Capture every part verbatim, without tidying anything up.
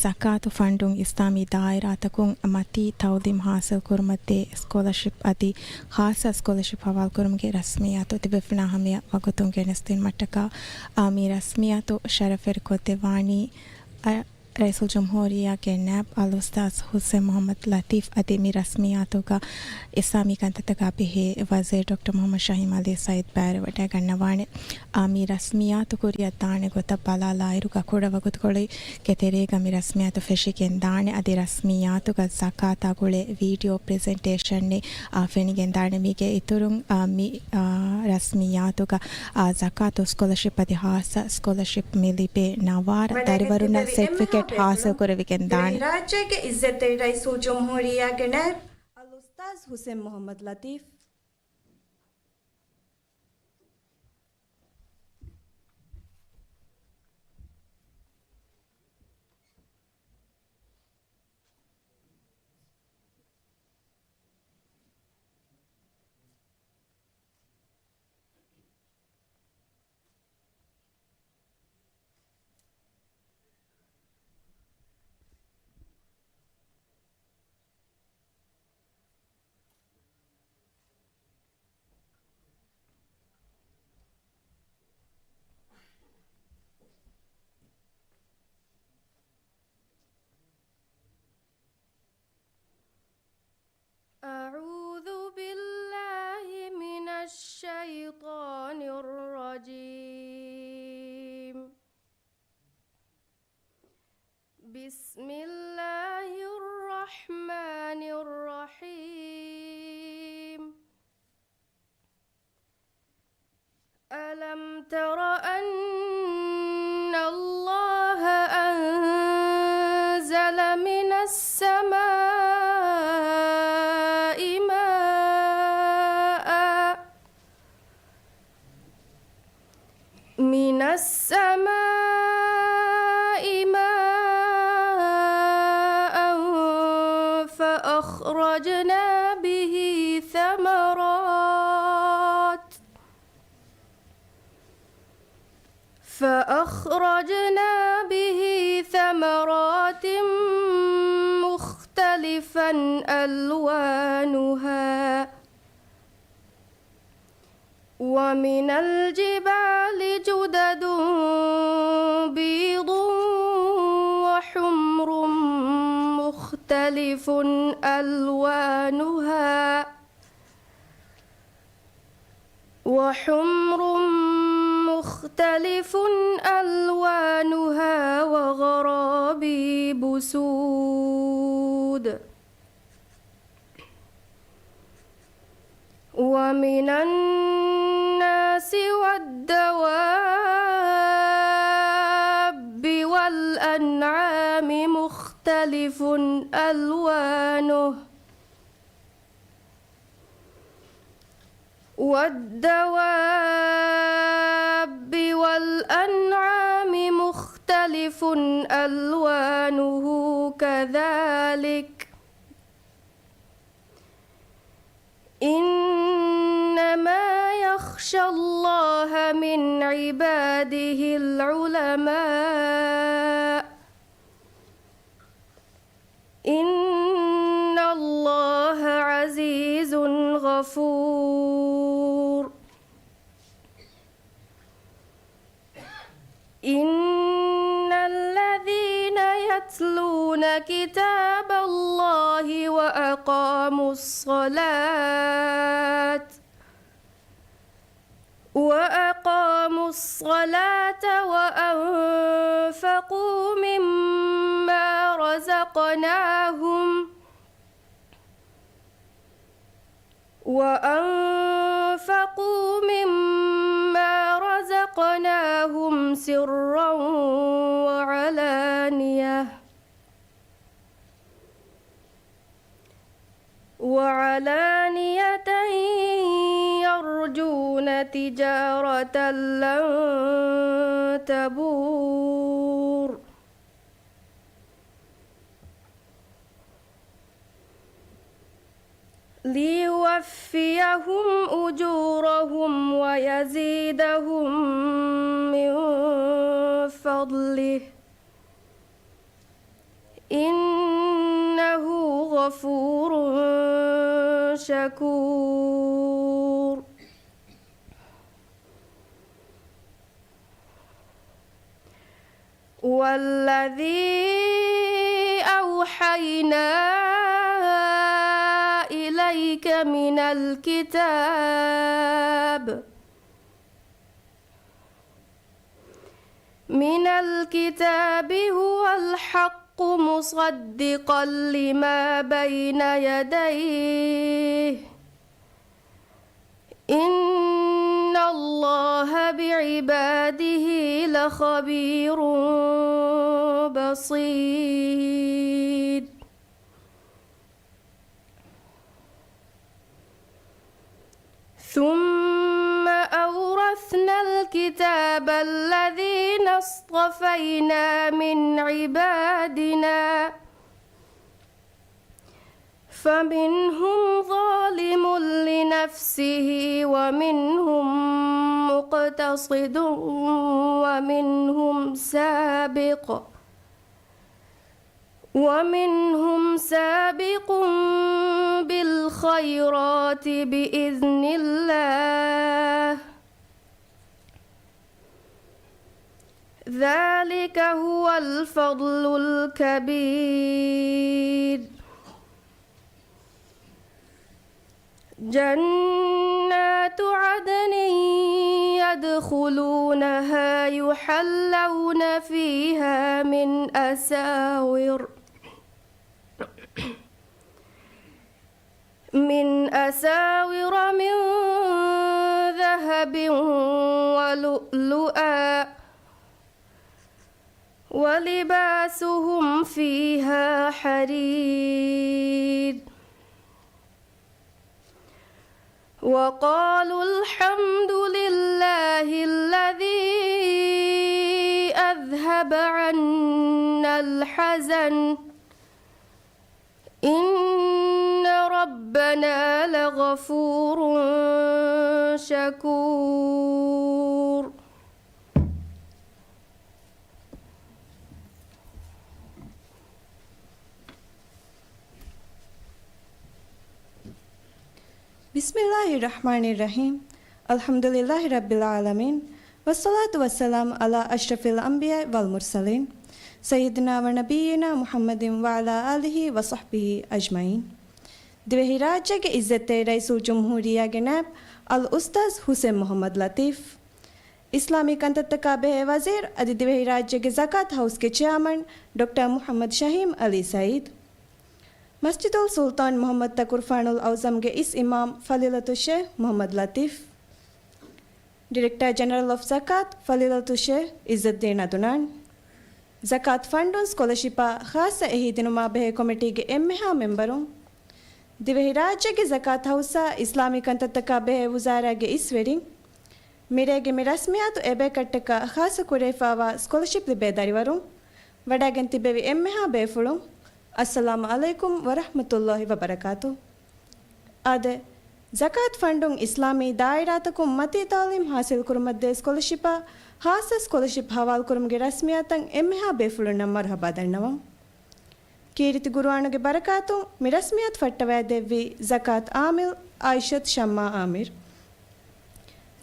ޒަކާތު ފަންޑުން އިސްލާމީ ދާއިރާތަކުން މަތީ ތައުލީމް ހާސިލްކުރުމަށްދޭ ސްކޮލަޝިޕް އަދި ޚާއްޞަ ސްކޮލަޝިޕް ހަވާލުކުރުމުގެ ރަސްމިއްޔާތު ތިބެފިނާ ހަމަޔަށް ވަގުތުން ގެނެސްދިނުމަށްޓަކާ، އާ، މި ރަސްމިއްޔާތު ޝަރަފްވެރިކޮށްދެއްވާނީ، އަ، ރައީސުލްޖުމްހޫރިއްޔާގެ ނައިބް އަލްއުސްތާޛް ޙުސެން މުޙައްމަދު ލަތީފް އަދި މި ރަސްމިއްޔާތުގަ އިސްލާމީ ކަންތައްތަކާ ބެހޭ ވަޒީރު ޑޮކްޓަރ މުޙައްމަދު ޝަހީމް ޢަލީ ސައީދު ބައިވެވަޑައިގަންނަވާނެ. އާ، މި ރަސްމިއްޔާތު ކުރިއަށް ދާނެ ގޮތަށް ބަލާލާއިރުގަ ކުޑަ ވަގުތުކޮޅެއްގެ ތެރޭގަ މި ރަސްމިއްޔާތު ފެށިގެން ދާނެ. އަދި ރަސްމިއްޔާތުގަ ޒަކާތާ ގުޅޭ ވީޑިއޯ ޕްރެޒެންޓޭޝަނެއް، އާ، ފެނިގެން ދާނެ. މީގެ އިތުރުން، އާ، މި، އާ، ރަސްމިއްޔާތުގަ، އާ، ޒަކާތު ސްކޮލަޝިޕް އަދި ޚާއްޞަ ސްކޮލަޝިޕް މި ލިބޭ ނަވާރަ ވަޑައިގެން ދަރިވަރުންނަށް ތިއްބެވި ސެޓްފިކެޓް އެމްއެމްއާ ހާސިލް ކުރެވިގެން ދާނެ. ރާއްޖޭގެ އިއްޒަތްތެރި ރައީސުލްޖުމްހޫރިއްޔާގެ ނައިބް އަލްއުސްތާޛް ޙުސެން މުޙައްމަދު ލަތީފް. أعوذ بالله من الشيطان الرجيم. بسم الله الرحمن الرحيم. ألم تر أن الله أنزل من السماء ماء، من السماء ماء فأخرجنا به ثمرات، فأخرجنا به ثمرات مختلفا ألوانها، ومن الجبال جدد بيض وحمر مختلف ألوانها، وحمر مختلف ألوانها وغرابيب سود. ومن الناس والدواب والأنعام مختلف ألوانه، والدواب والأنعام مختلف ألوانه كذلك، إنما يخشى الله من عباده العلماء، إن الله عزيز غفور. إن الذين يتلون كتاب الله وأقاموا الصلاة، وأقاموا الصلاة وأنفقوا مما رزقناهم، وأنفقوا مما رزقناهم سرا وعلانية، وعلانية يرجون تجارة لن تبور. ليوفيهم أجورهم ويزيدهم من فضله، إنه غفور شكور. والذي أوحينا إليك من الكتاب من الكتاب هو الحق مصدقا لما بين يديه إن الله بعباده لخبير بصير. ثم أورثنا الكتاب الذين اصطفينا من عبادنا فمنهم ظالم لنفسه ومنهم مقتصد ومنهم سابق ومنهم سابق بالخيرات بإذن الله ذلك هو الفضل الكبير. جنات عدن يدخلونها يحلون فيها من أساور من أساور من ذهب ولؤلؤا ولباسهم فيها حرير. وقالوا الحمد لله الذي أذهب عنا الحزن إن ربنا لغفور شكور. بسم الله الرحمن الرحيم. الحمد لله رب العالمين. والصلاة والسلام على أشرف الأنبياء والمرسلين سيدنا ونبينا محمد وعلى آله وصحبه أجمعين. ދިވެހިރާއްޖޭގެ އިއްޒަތްތެރި ރައީސުލްޖުމްހޫރިއްޔާގެ ނައިބު އަލްއުސްތާޛު ހުސެން މުޙައްމަދު ލަތީފް، އިސްލާމީ ކަންތައްތަކާ ބެހޭ ވަޒީރު އަދި ދިވެހިރާއްޖޭގެ ޒަކާތު ހައުސްގެ ޗެއާމަން ޑޮކްޓަރ މުޙައްމަދު ޝަހީމް ޢަލީ ސައީދު، މަސްޖިދުލް ސުލްޠާން މުޙައްމަދު ތަކުރުފާނުލް އަޢުޒަމްގެ އިސް އިމާމް ފަޟީލަތުއްޝޭޚް މުޙައްމަދު ލަތީފް، ޑިރެކްޓަރ ޖެނެރަލް އޮފް ޒަކާތު ފަޟީލަތުއްޝޭޚް ޢިއްޒައްދީން ޢަދުނާން، ޒަކާތު ފަންޑުން ސްކޮލަޝިޕާ ޚާއްޞަ އެހީދިނުމާ ބެހޭ ކޮމިޓީގެ އެންމެހާ މެމްބަރުން، ދިވެހިރާއްޖޭގެ ޒަކާތު ހައުސާ އިސްލާމީ ކަންތައްތަކާ ބެހޭ ވުޒާރާގެ އިސްވެރިން، މިރޭގެ މި ރަސްމިއްޔާތު އެބޭކަށްޓަކާ ޚާއްޞަ ކުރެވިފާވާ ސްކޮލަޝިޕް ލިބޭ ދަރިވަރުން، ވަޑައިގެން ތިއްބެވި އެންމެހާ ބޭފުޅުން، އައްސަލާމު ޢަލައިކުމް ވަރަޙްމަތުﷲި ވަބަރަކާތު. އާދެ، ޒަކާތު ފަންޑުން އިސްލާމީ ދާއިރާތަކުން މަތީ ތަޢުލީމް ޙާޞިލްކުރުމަށްދޭ ސްކޮލަޝިޕާ ޚާއްޞަ ސްކޮލަޝިޕް ޙަވާލުކުރުމުގެ ރަސްމިއްޔާތަށް އެންމެހާ ބޭފުޅުންނަށް މަރުޙަބާ ދަންނަވަން. ކީރިތި ޤުރުއާނުގެ ބަރަކާތުން މި ރަސްމިއްޔާތު ފައްޓަވައިދެއްވީ ޒަކާތު ޢާމިލް އާއިޝަތު ޝައްމާ ޢާމިރު.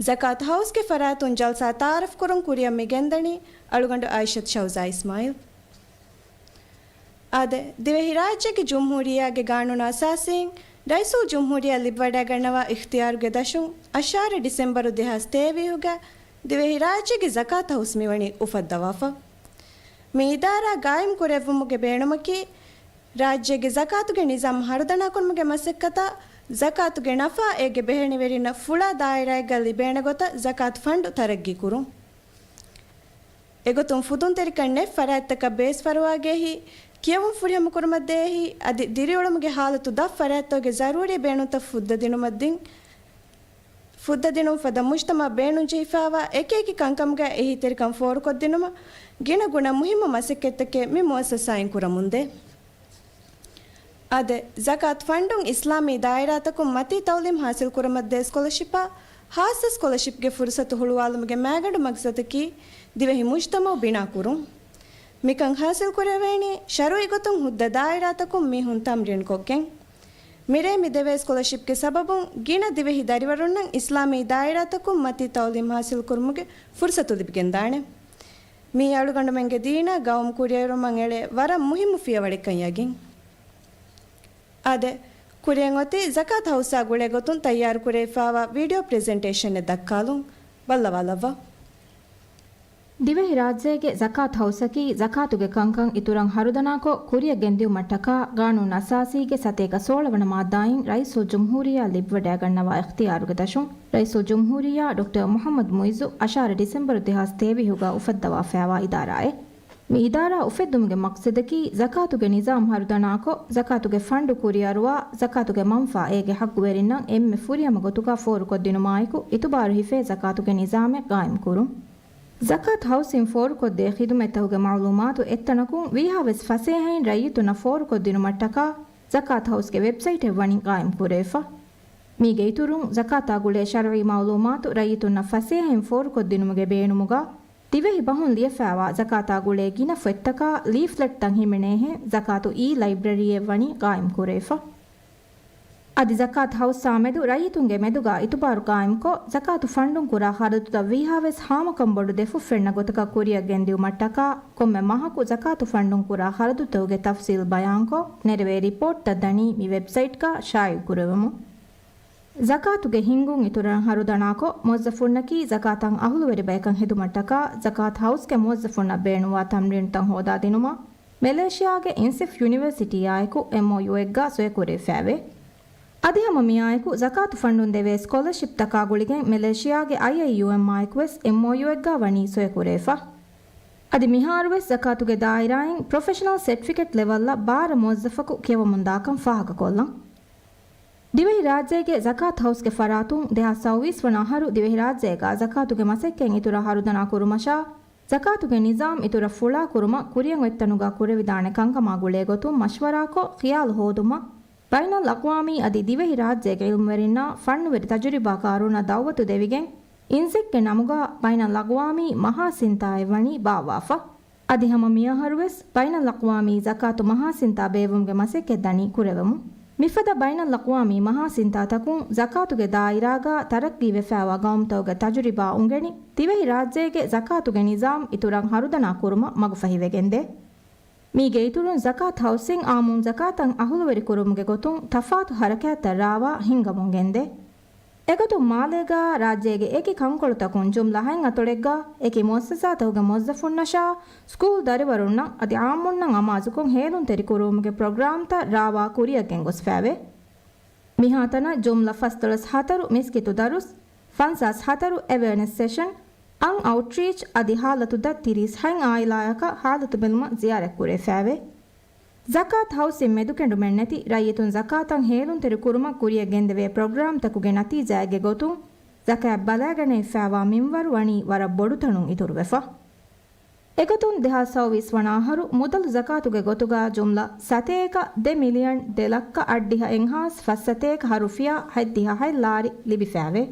ޒަކާތު ހައުސްގެ ފަރާތުން ޖަލްސާ ތަޢާރަފްކުރުން ކުރިއަށް މި ގެންދަނީ އަޅުގަނޑު އާއިޝަތު ޝައުޒާ އިސްމާޢީލް. އާދެ، ދިވެހިރާއްޖޭގެ ޖުމްހޫރިއްޔާގެ ގާނޫނު އަސާސީން ރައީސުލްޖުމްހޫރިއްޔާ ލިބިވަޑައިގަންނަވާ އިޚްތިޔާރުގެ ދަށުން އަށާރަ ޑިސެމްބަރު ދެހާސް ތޭވީހުގަ ދިވެހިރާއްޖޭގެ ޒަކާތު ހައުސް މިވަނީ އުފައްދަވާފަ. މި އިދާރާ ގާއިމް ކުރެއްވުމުގެ ބޭނުމަކީ، ރާއްޖޭގެ ޒަކާތުގެ ނިޒާމް ހަރުދަނާކުރުމުގެ މަސައްކަތަށް ޒަކާތުގެ ނަފާ އޭގެ ބެހެނިވެރިންނަށް ފުޅާ ދާއިރާއެއްގަ ލިބޭނެ ގޮތަށް ޒަކާތު ފަންޑު ތަރައްގީ ކުރުން. އެގޮތުން ފުދުންތެރިކަން ނެތް ފަރާތްތަކަށް ބޭސްފަރުވާގެއެހީ، ކިޔެވުން ފުރިހަމަކުރުމަށްދޭއެހީ، އަދި ދިރިއުޅުމުގެ ހާލަތު ދަށް ފަރާތްތަކުގެ ޒަރޫރީ ބޭނުންތައް ފުއްދަދިނުމަށްދިން، ފުއްދަދިނުން ފަދަ މުޖްތަމަޢަށް ބޭނުންޖެހިފާވާ އެކިއެކި ކަންކަމުގައި އެހީތެރިކަން ފޯރުކޮށްދިނުމަށް ގިނަ ގުނަ މުހިއްމު މަސައްކަތްތަކެއް މި މުއައްސަސާއިން ކުރަމުންދޭ. އާދެ، ޒަކާތު ފަންޑުން އިސްލާމީ ދާއިރާތަކުން މަތީ ތަޢުލީމް ޙާޞިލްކުރުމަށްދޭ ސްކޮލަޝިޕާ ޚާއްޞަ ސްކޮލަޝިޕްގެ ފުރުޞަތު ހުޅުވާލުމުގެ މައިގަނޑު މަޤްޞަދަކީ ދިވެހި މުޖްތަމަޢު ބިނާކުރުން. މިކަން ހާސިލް ކުރެވޭނީ ޝަރުއީ ގޮތުން ހުއްދަ ދާއިރާތަކުން މީހުން ތަމްރީން ކޮށްގެން. މިރޭ މި ދެވޭ ސްކޮލަޝިޕްގެ ސަބަބުން ގިނަ ދިވެހި ދަރިވަރުންނަށް އިސްލާމީ ދާއިރާތަކުން މަތީ ތައުލީމް ހާސިލް ކުރުމުގެ ފުރުސަތު ލިބިގެންދާނެ. މީ އަޅުގަނޑުމެންގެ ދީނާ ގައުމު ކުރިއެރުމަށް އެޅޭ ވަރަށް މުހިއްމު ފިޔަވަޅެއްކަން ޔަގީން. އާދެ، ކުރިއަށް އޮތީ ޒަކާތް ހައުސާ ގުޅޭ ގޮތުން ތައްޔާރު ކުރެވިފާވާ ވީޑިއޯ ޕްރެޒެންޓޭޝަނެއް ދައްކާލުން. ބައްލަވާލައްވާ. ދިވެހިރާއްޖޭގެ ޒަކާތް ހައުސަކީ ޒަކާތުގެ ކަންކަން އިތުރަށް ހަރުދަނާކޮށް، ކުރިއަށް ގެންދިއުމަށްޓަކާ، ގާނޫނު އަސާސީގެ ސަތޭކަ ސޯޅަ ވަނަ މާއްދާއިން ރައީސުލްޖުމްހޫރިއްޔާ ލިބިވަޑައިގަންނަވާ އިޚްތިޔާރުގެ ދަށުން، ރައީސުލްޖުމްހޫރިއްޔާ ޑޮކްޓަރ މުޙައްމަދު މުޢިއްޒު އަށާރަ ޑިސެމްބަރު ދެހާސް ތޭވީހުގަ އުފައްދަވާފައިވާ އިދާރާއެއް. މި އިދާރާ އުފެއްދުމުގެ މަޤްޞަދަކީ، ޒަކާތުގެ ނިޒާމް ހަރުދަނާކޮށް، ޒަކާތުގެ ފަންޑު ކުރިއަރުވާ، ޒަކާތުގެ މަންފާ އޭގެ ޙައްޤުވެރިންނަށް އެންމެ ފުރިހަމަ ގޮތުގަ ފޯރުކޮށްދިނުމާއެކު، އިތުބާރު ހިފޭ ޒަކާތުގެ ނިޒާމެއް ޤާއިމްކުރުން. ޒަކާތް ހައުސްއިން ފޯރުކޮށްދޭ ޚިދުމަތްތަކުގެ މަޢުލޫމާތު އެއްތަނަކުން ވީހާވެސް ފަސޭހައިން ރައްޔިތުންނަށް ފޯރުކޮށްދިނުމަށްޓަކާ، ޒަކާތް ހައުސްގެ ވެބްސައިޓެއް ވަނީ ޤާއިމްކުރެވިފަ. މީގެ އިތުރުން، ޒަކާތާ ގުޅޭ ޝަރުޢީ މަޢުލޫމާތު ރައްޔިތުންނަށް ފަސޭހައިން ފޯރުކޮށްދިނުމުގެ ބޭނުމުގަ، ދިވެހި ބަހުން ލިޔެފައިވާ ޒަކާތާ ގުޅޭ ގިނަ ފޮތްތަކާ ލީފްލެޓްތައް ހިމެނޭހެން ޒަކާތު އީ ލައިބްރަރީއެއް ވަނީ ޤާއިމްކުރެވިފަ. އަދި ޒަކާތް ހައުސާ މެދު ރައްޔިތުންގެ މެދުގަ އިތުބާރު ޤާއިމްކޮށް، ޒަކާތު ފަންޑުން ކުރާ ޚަރަދުތައް ވީހާވެސް ހާމަކަން ބޮޑު ދެފުށް ފެންނަ ގޮތަކަށް ކުރިއަށް ގެންދިއުމަށްޓަކާ، ކޮންމެ މަހަކު ޒަކާތު ފަންޑުން ކުރާ ޚަރަދުތަކުގެ ތަފްސީލް ބަޔާންކޮށް، ނެރެވޭ ރިޕޯޓްތައް ދަނީ މި ވެބްސައިޓްގަ ޝާއިޢުކުރެވެމުން. ޒަކާތުގެ ހިންގުން އިތުރަށް ހަރުދަނާކޮށް، މުވައްޒަފުންނަކީ ޒަކާތަށް އަހުލުވެރި ބަޔަކަށް ހިދުމަތްޓަކާ، ޒަކާތް ހައުސްގެ މުވައްޒަފުންނަށް ބޭނުންވާ ތަމްރީނުތައް ހޯދާދިނުމަށް، މެލޭޝިޔާގެ އިންސިފް ޔުނިވަރސިޓީއާއެކު އެމްއޯޔޫއެއްގަ ސޮއިކުރެވިފައެވެ. އަދި ހަމަ މިއާއެކު ޒަކާތު ފަންޑުން ދެވޭ ސްކޮލަޝިޕްތަކާ ގުޅިގެން މެލޭޝިޔާގެ އައިއައިޔޫއެމްއާއެކުވެސް އެމްއޯޔޫއެއްގަ ވަނީ ސޮއިކުރެވިފަ. އަދި މިހާރުވެސް ޒަކާތުގެ ދާއިރާއިން ޕްރޮފެޝަނަލް ސެޓްފިކެޓް ލެވަލްއަށް ބާރަ މުވައްޒަފަކު ކިޔަވަމުންދާކަން ފާހަގަކޮށްލަން. ދިވެހިރާއްޖޭގެ ޒަކާތް ހައުސްގެ ފަރާތުން ދެހާސް ސައުވީސް ވަނަ އަހަރު ދިވެހިރާއްޖޭގަ ޒަކާތުގެ މަސައްކަތް އިތުރަށް ހަރުދަނާ ކުރުމަށާ، ޒަކާތުގެ ނިޒާމް އިތުރަށް ފުޅާ ކުރުމަށް ކުރިއަށް އޮތްތަނުގަ ކުރެވިދާނެ ކަންކަމާ ގުޅޭ ގޮތުން މަޝްވަރާކޮށް، ޚިޔާލު ހޯދުމަށް، ބައިނަލްއަޤްވާމީ އަދި ދިވެހިރާއްޖޭގެ ޢިލްމުވެރިންނާ ފަންނުވެރި ތަޖުރިބާކާރުންނާ ދަޢުވަތު ދެވިގެން، އިންޒެކްގެ ނަމުގަ ބައިނަލްއަޤްވާމީ މަހާ ސިންތާއެއް ވަނީ ބާއްވާފަ. އަދި ހަމަ މިއަހަރުވެސް ބައިނަލްއަޤްވާމީ ޒަކާތު މަހާ ސިންތާ ބޭއްވުމުގެ މަސައްކަތް ދަނީ ކުރެވެމުން. މިފަދަ ބައިނަލްއަޤްވާމީ މަހާ ސިންތާތަކުން ޒަކާތުގެ ދާއިރާގަ ތަރައްޤީވެފައިވާ ގައުމުތަކުގެ ތަޖުރިބާ އުނގެނި، ދިވެހިރާއްޖޭގެ ޒަކާތުގެ ނިޒާމް އިތުރަށް ހަރުދަނާ ކުރުމަށް މަގުފަހިވެގެންދޭ. މީގެ އިތުރުން ޒަކާތް ހައުސްއިން އާއްމުން ޒަކާތަށް އަހުލުވެރިކުރުމުގެ ގޮތުން ތަފާތު ހަރަކާތްތައް ރާވާ ހިންގަމުން ގެންދޭ. އެގޮތުން މާލޭގަ ރާއްޖޭގެ އެކި ކަންކޮޅުތަކުން ޖުމްލަ ހަތް އަތޮޅެއްގަ އެކި މުއައްސަސާތަކުގެ މުވައްޒަފުންނަށާ ސްކޫލް ދަރިވަރުންނަށް އަދި އާއްމުންނަށް އަމާޒުކޮށް ހޭލުންތެރިކުރުވުމުގެ ޕްރޮގްރާމްތައް ރާވާ ކުރިއަށް ގެންގޮސްފައެވެ. މިހާތަނަށް ޖުމްލަ ފަސްދޮޅަސް ހަތަރު މިސްކިތު ދަރުސް، ފަންސާސް ހަތަރު އެވެއަނެސް ސެޝަން، އަން އައުޓްރީޗް އަދި ހާލަތު ދަށް ތިރީސް ހަތް އާއިލާޔަކަށް ހާލަތު ބެލުމަށް ޒިޔާރަތްކުރެވިފައެވެ. ޒަކާތް ހައުސްއިން މެދުކެނޑުމެއްނެތި ރައްޔިތުން ޒަކާތަށް ހޭލުންތެރި ކުރުމަށް ކުރިއަށް ގެންދެވޭ ޕްރޮގްރާމްތަކުގެ ނަތީޖާއެއްގެ ގޮތުން، ޒަކާތް ބަލައިގަނެވިފައިވާ މިންވަރު ވަނީ ވަރަށް ބޮޑު ތަނުން އިތުރުވެފަ. އެގޮތުން ދެހާސް ސައުވީސް ވަނަ އަހަރު މުދަލު ޒަކާތުގެ ގޮތުގަ ޖުމްލަ ސަތޭކަ ދެ މިލިއަން ދެ ލައްކަ އަށްޑިހަ އެއްހާސް ފަސްސަތޭކަ ހަ ރުފިޔާ ހަތްދިހަ ހަތް ލާރި ލިބިފައެވެ.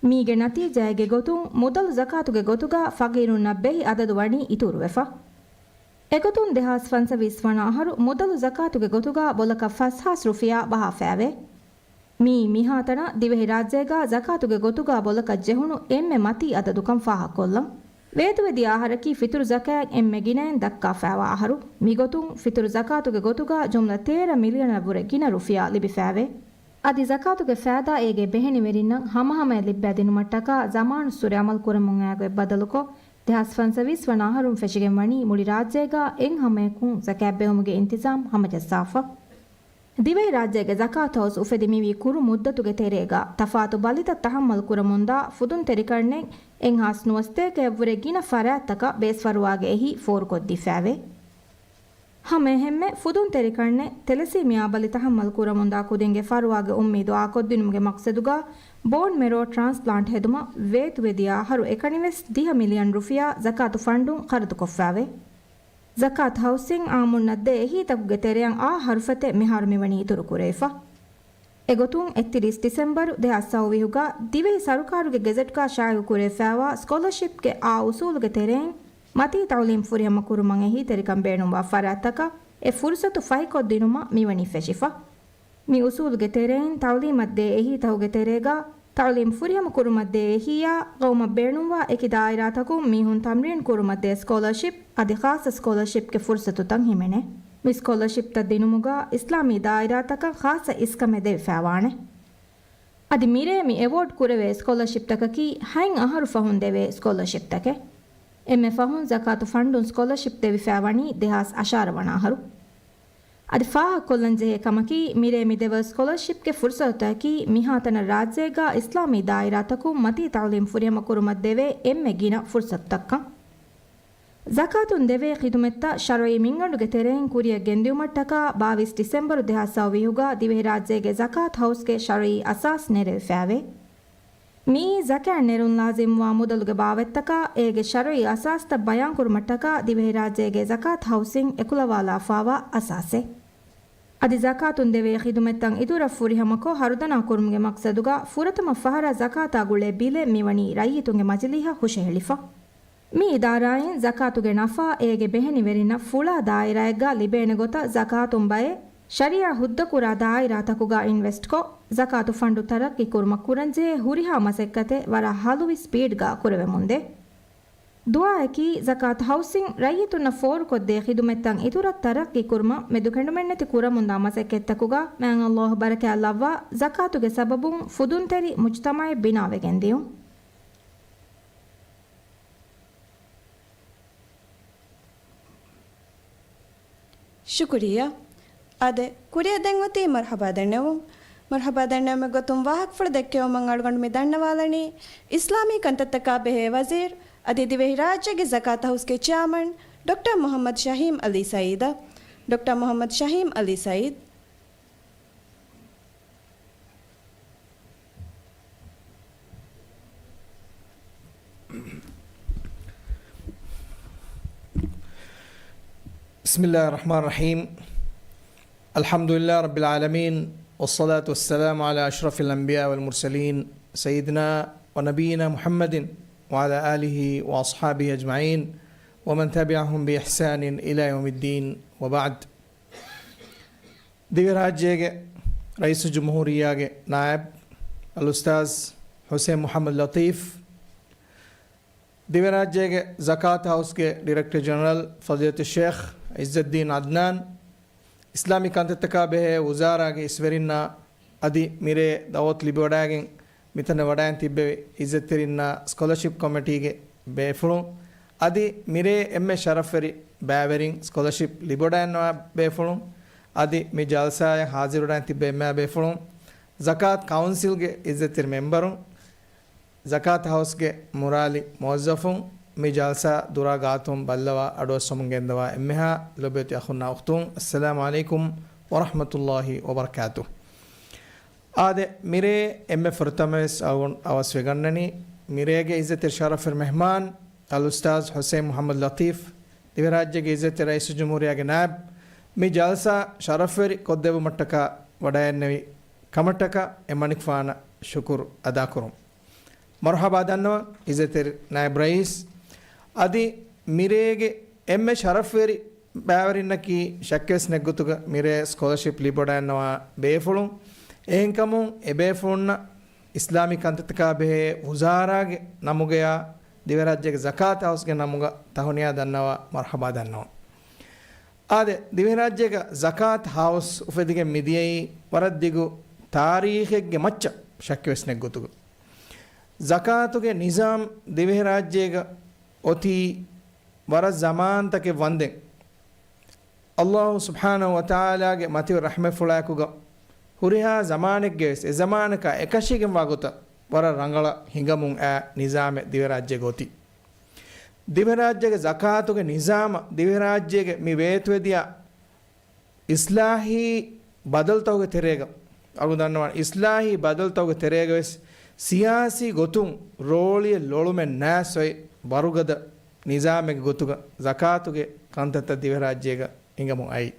މީގެ ނަތީޖާއެއްގެ ގޮތުން މުދަލު ޒަކާތުގެ ގޮތުގަ ފަގީރުންނަށް ބެހި އަދަދު ވަނީ އިތުރުވެފަ. އެގޮތުން ދެހާސް ފަންސަވީސް ވަނަ އަހަރު މުދަލު ޒަކާތުގެ ގޮތުގަ ބޮލަކަށް ފަސްހާސް ރުފިޔާ ބަހާފައެވެ. މީ މިހާތަނަށް ދިވެހިރާއްޖޭގަ ޒަކާތުގެ ގޮތުގަ ބޮލަކަށް ޖެހުނު އެންމެ މަތީ އަދަދުކަން ފާހަގަކޮށްލަން. ވޭތުވެދިޔަ އަހަރަކީ ފިތުރު ޒަކާތް އެންމެ ގިނައިން ދައްކާފައިވާ އަހަރު. މިގޮތުން ފިތުރު ޒަކާތުގެ ގޮތުގަ ޖުމްލަ ތޭރަ މިލިއަނަށްވުރެ ގިނަ ރުފިޔާ ލިބިފައެވެ. އަދި ޒަކާތުގެ ފައިދާ އޭގެ ބެހެނިވެރިންނަށް ހަމަހަމަޔަށް ލިއްބައިދިނުމަށްޓަކާ ޒަމާނުއްސުރެ އަމަލުކުރަމުން އައިގޮތް ބަދަލުކޮށް، ދެހާސް ފަންސަވީސް ވަނަ އަހަރުން ފެށިގެން ވަނީ މުޅި ރާއްޖޭގަ އެއްހަމަޔަކުން ޒަކާތް ބެއްވުމުގެ އިންތިޒާމް ހަމަޖައްސާފަ. ދިވެހިރާއްޖޭގެ ޒަކާތް ހައުސް އުފެދި މިވީ ކުރު މުއްދަތުގެ ތެރޭގަ ތަފާތު ބަލިތައް ތަހައްމަލް ކުރަމުންދާ ފުދުންތެރިކަންނެއް އެއްހާސް ނުވަސަތޭކައަށްވުރެ ގިނަ ފަރާތްތަކަށް ބޭސްފަރުވާގެ އެހީ ފޯރުކޮށްދީފައެވެ. ހަމައެހެންމެ ފުދުންތެރިކަންނެއް ތެލެސީމިއާ ބަލި ތަހައްމަލް ކުރަމުންދާ ކުދިންގެ ފަރުވާގެ އުއްމީދު އާކޮށްދިނުމުގެ މަޤްޞަދުގަ ބޯން މެރޯ ޓްރާންސްޕްލާންޓް ހެދުމަށް ވޭތުވެދިޔަ އަހަރު އެކަނިވެސް ދިހަ މިލިއަން ރުފިޔާ ޒަކާތު ފަންޑުން ޚަރަދުކޮށްފައެވެ. ޒަކާތު ހައުސްއިން އާއްމުންނަށް ދޭ އެހީތަކުގެ ތެރެއަށް އާ ހަރުފަތެއް މިހާރު މިވަނީ އިތުރުކުރެވިފަ. އެގޮތުން އެއްތިރީސް ޑިސެމްބަރު ދެހާސް ސައުވީހުގަ ދިވެހި ސަރުކާރުގެ ގެޒެޓްގަ ޝާއިޢުކުރެވިފައިވާ ސްކޮލަޝިޕްގެ އާ އުސޫލުގެ ތެރެއިން މަތީ ތައުލީމް ފުރިހަމަ ކުރުމަށް އެހީތެރިކަން ބޭނުންވާ ފަރާތްތަކަށް އެ ފުރުސަތު ފަހިކޮށްދިނުމަށް މިވަނީ ފެށިފަ. މި އުސޫލުގެ ތެރެއިން ތައުލީމަށް ދޭ އެހީތަކުގެ ތެރޭގަ ތައުލީމް ފުރިހަމަ ކުރުމަށް ދޭ އެހީއާ ގައުމަށް ބޭނުންވާ އެކި ދާއިރާތަކުން މީހުން ތަމްރީން ކުރުމަށް ދޭ ސްކޮލަރޝިޕް އަދި ޚާއްޞަ ސްކޮލަރޝިޕްގެ ފުރުސަތުތައް ހިމެނޭ. މި ސްކޮލަރޝިޕްތައް ދިނުމުގަ އިސްލާމީ ދާއިރާތަކަށް ޚާއްޞަ އިސްކަމެއް ދެވިފައިވާނެ. އަދި މިރޭ މި އެވޯޑް ކުރެވޭ ސްކޮލަރޝިޕްތަކަކީ ހަތް އަހަރު ފަހުން ދެވޭ ސްކޮލަރޝިޕްތަކެއް. އެންމެ ފަހުން ޒަކާތު ފަންޑުން ސްކޮލަރޝިޕް ދެވިފައިވަނީ ދެހާސް އަށާރަ ވަނަ އަހަރު. އަދި ފާހަގަކޮށްލަން ޖެހޭ ކަމަކީ، މިރޭ މި ދެވޭ ސްކޮލަރޝިޕްގެ ފުރުސަތުތަކަކީ މިހާތަނަށް ރާއްޖޭގަ އިސްލާމީ ދާއިރާތަކުން މަތީ ތައުލީމް ފުރިހަމަ ކުރުމަށް ދެވޭ އެންމެ ގިނަ ފުރުސަތުތަކަށް. ޒަކާތުން ދެވޭ ޚިދުމަތްތައް ޝަރުޢީ މިންގަނޑުގެ ތެރެއިން ކުރިއަށް ގެންދިއުމަށްޓަކާ ބާވީސް ޑިސެމްބަރު ދެހާސް ސައުވީހުގަ ދިވެހިރާއްޖޭގެ ޒަކާތު ހައުސްގެ ޝަރުޢީ އަސާސް ނެރެވިފައިވޭ. މިއީ ޒަކާތް ނެރުން ލާޒިމްވާ މުދަލުގެ ބާވަތްތަކާ އޭގެ ޝަރުޢީ އަސާސްތައް ބަޔާންކުރުމަށްޓަކާ ދިވެހިރާއްޖޭގެ ޒަކާތު ހައުސްއިން އެކުލަވާލާފާވާ އަސާސެއް. އަދި ޒަކާތުން ދެވޭ ޚިދުމަތްތައް އިތުރަށް ފުރިހަމަކޮށް ހަރުދަނާ ކުރުމުގެ މަޤްޞަދުގަ ފުރަތަމަ ފަހަރަށް ޒަކާތާ ގުޅޭ ބިލެއް މިވަނީ ރައްޔިތުންގެ މަޖިލީހަށް ހުށަހެޅިފަ. މި އިދާރާއިން ޒަކާތުގެ ނަފާ އޭގެ ބެހެނިވެރިންނަށް ފުޅާ ދާއިރާއެއްގަ ލިބޭނެ ގޮތަށް ޒަކާތުން ބައެއް ޝަރީޢަ ހުއްދަކުރާ ދާއިރާތަކުގަ އިންވެސްޓްކޮށް، ޒަކާތު ފަންޑު ތަރައްޤީ ކުރުމަށް ކުރަންޖެހޭ ހުރިހާ މަސައްކަތެއް ވަރަށް ހަލުވި ސްޕީޑްގަ ކުރެވެމުންދޭ. ދުޢާއަކީ، ޒަކާތު ހައުސްއިން ރައްޔިތުންނަށް ފޯރުކޮށްދޭ ޚިދުމަތްތައް އިތުރަށް ތަރައްޤީ ކުރުމަށް މެދުކެނޑުމެއްނެތި ކުރަމުންދާ މަސައްކަތްތަކުގަ މާތް ﷲ ބަރަކާތް ލައްވާ، ޒަކާތުގެ ސަބަބުން ފުދުންތެރި މުޖުތަމަޢެއް ބިނާވެގެން ދިޔުން. ޝުކުރިއްޔާ. އާދެ، ކުރިއަށް ދެން އޮތީ މަރުޙަބާ ދަންނެވުން. މަރުޙަބާ ދަންނެވުމެއް ގޮތުން ވާހަކަފުޅު ދެއްކެވުމަށް އަޅުގަނޑު މި ދަންނަވާލަނީ، އިސްލާމީ ކަންތައްތަކާ ބެހޭ ވަޒީރު އަދި ދިވެހިރާއްޖޭގެ ޒަކާތު ހައުސްގެ ޗެއާމަން ޑޮކްޓަރ މުޙައްމަދު ޝަހީމް ޢަލީ ސައީދަށް. ޑޮކްޓަރ މުޙައްމަދު ޝަހީމް ޢަލީ ސައީދު. بسم الله الرحمن الرحيم. الحمد لله رب العالمين، والصلاة والسلام على أشرف الأنبياء والمرسلين، سيدنا ونبينا محمد وعلى آله وأصحابه أجمعين، ومن تبعهم بإحسان إلى يوم الدين، وبعد. ދިވެހިރާއްޖޭގެ ރައީސުލްޖުމްހޫރިއްޔާގެ ނާއިބު އަލްއުސްތާޛު ޙުސައިން މުޙައްމަދު ލަޠީފް، ދިވެހިރާއްޖޭގެ ޒަކާތު ހައުސްގެ ޑިރެކްޓަރ ޖެނެރަލް ފަޟީލަތު ޝޭޚް ޢިއްޒައްދީން ޢަދްނާން، އިސްލާމީ ކަންތައްތަކާ ބެހޭ ވުޒާރާގެ އިސްވެރިންނާ އަދި މިރޭ ދަޢުވަތު ލިބިވަޑައިގެން މިތަނަށް ވަޑައިގެން ތިއްބެވި ޢިއްޒަތްތެރިންނާ، ސްކޮލަޝިޕް ކޮމިޓީގެ ބޭފުޅުން، އަދި މިރޭ އެންމެ ޝަރަފްވެރި ބައިވެރިން، ސްކޮލަޝިޕް ލިބިވަޑައިގަންނަވާ ބޭފުޅުން، އަދި މި ޖަލްސާއަށް ޙާޟިރުވެޑައިގެން ތިއްބެވި އެންމެހާ ބޭފުޅުން، ޒަކާތު ކައުންސިލްގެ ޢިއްޒަތްތެރި މެމްބަރުން، ޒަކާތު ހައުސްގެ މުރާލި މުވައްޒަފުން، މި ޖަލްސާ ދުރާ ގާތުން ބައްލަވާ އަޑުއައްސަމުން ގެންދަވާ އެންމެހާ ލޮބުވެތި އަޚުންނާ އުޚްތުން، އައްސަލާމު ޢަލައިކުމް ވަރަޙްމަތުﷲި ވަބަރަކާތުހު. އާދެ، މިރޭ އެންމެ ފުރަތަމަވެސް އަޅުގަނޑު އަވަސްވެގަންނަނީ، މިރޭގެ ޢިއްޒަތްތެރި ޝަރަފްވެރި މެހްމާން އަލްއުސްތާޛު ޙުސައިން މުޙައްމަދު ލަޠީފް، ދިވެހިރާއްޖޭގެ ޢިއްޒަތްތެރި ރައީސުލްޖުމްހޫރިއްޔާގެ ނާއިބު، މި ޖަލްސާ ޝަރަފްވެރި ކޮށްދެއްވުމަށްޓަކާ ވަޑައިގެންނެވި ކަމަށްޓަކާ އެ މަނިކުފާނަށް ޝުކުރު އަދާކުރުން. މަރުޙަބާ ދަންނަވަން ޢިއްޒަތްތެރި ނާއިބު ރައީސް. އަދި މިރޭގެ އެންމެ ޝަރަފްވެރި ބައިވެރިންނަކީ ޝައްކެއްވެސް ނެތް ގޮތުގަ މިރޭ ސްކޮލަޝިޕް ލިބިވަޑައިގަންނަވާ ބޭފުޅުން. އެހެންކަމުން އެބޭފުޅުންނަށް އިސްލާމީ ކަންތައްތަކާ ބެހޭ ވުޒާރާގެ ނަމުގަޔާ ދިވެހިރާއްޖޭގެ ޒަކާތު ހައުސްގެ ނަމުގަ ތަހުނިޔާ ދަންނަވާ މަރުޙަބާ ދަންނަވަން. އާދެ، ދިވެހިރާއްޖޭގަ ޒަކާތު ހައުސް އުފެދިގެން މިދިޔައީ ވަރަށް ދިގު ތާރީޚެއްގެ މައްޗަށް ޝައްކެއްވެސް ނެތް ގޮތުގަ. ޒަކާތުގެ ނިޒާމް ދިވެހިރާއްޖޭގަ އޮތީ ވަރަށް ޒަމާންތަކެއް ވަންދެން. ﷲ ސުބްޙާނަހޫ ވަތަޢާލާގެ މަތިވެރި ރަޙްމަތްފުޅާއެކުގަ ހުރިހާ ޒަމާނެއްގައިވެސް އެ ޒަމާނަކާ އެކަށީގެންވާ ގޮތަށް ވަރަށް ރަނގަޅަށް ހިނގަމުން އައި ނިޒާމެއް ދިވެހިރާއްޖޭގަ އޮތީ. ދިވެހިރާއްޖޭގެ ޒަކާތުގެ ނިޒާމަށް ދިވެހިރާއްޖޭގެ މި ވޭތުވެދިޔަ އިސްލާހީ ބަދަލުތަކުގެ ތެރޭގަ، އަޅުގަނޑު ދަންނަވާނެ، އިސްލާހީ ބަދަލުތަކުގެ ތެރޭގަވެސް ސިޔާސީ ގޮތުން ރޯޅިއެއް ލޮޅުމެއް ނާސޮއި ވަރުގަދަ ނިޒާމެއްގެ ގޮތުގަ ޒަކާތުގެ ކަންތައްތައް ދިވެހިރާއްޖޭގަ ހިނގަމުން އައީ.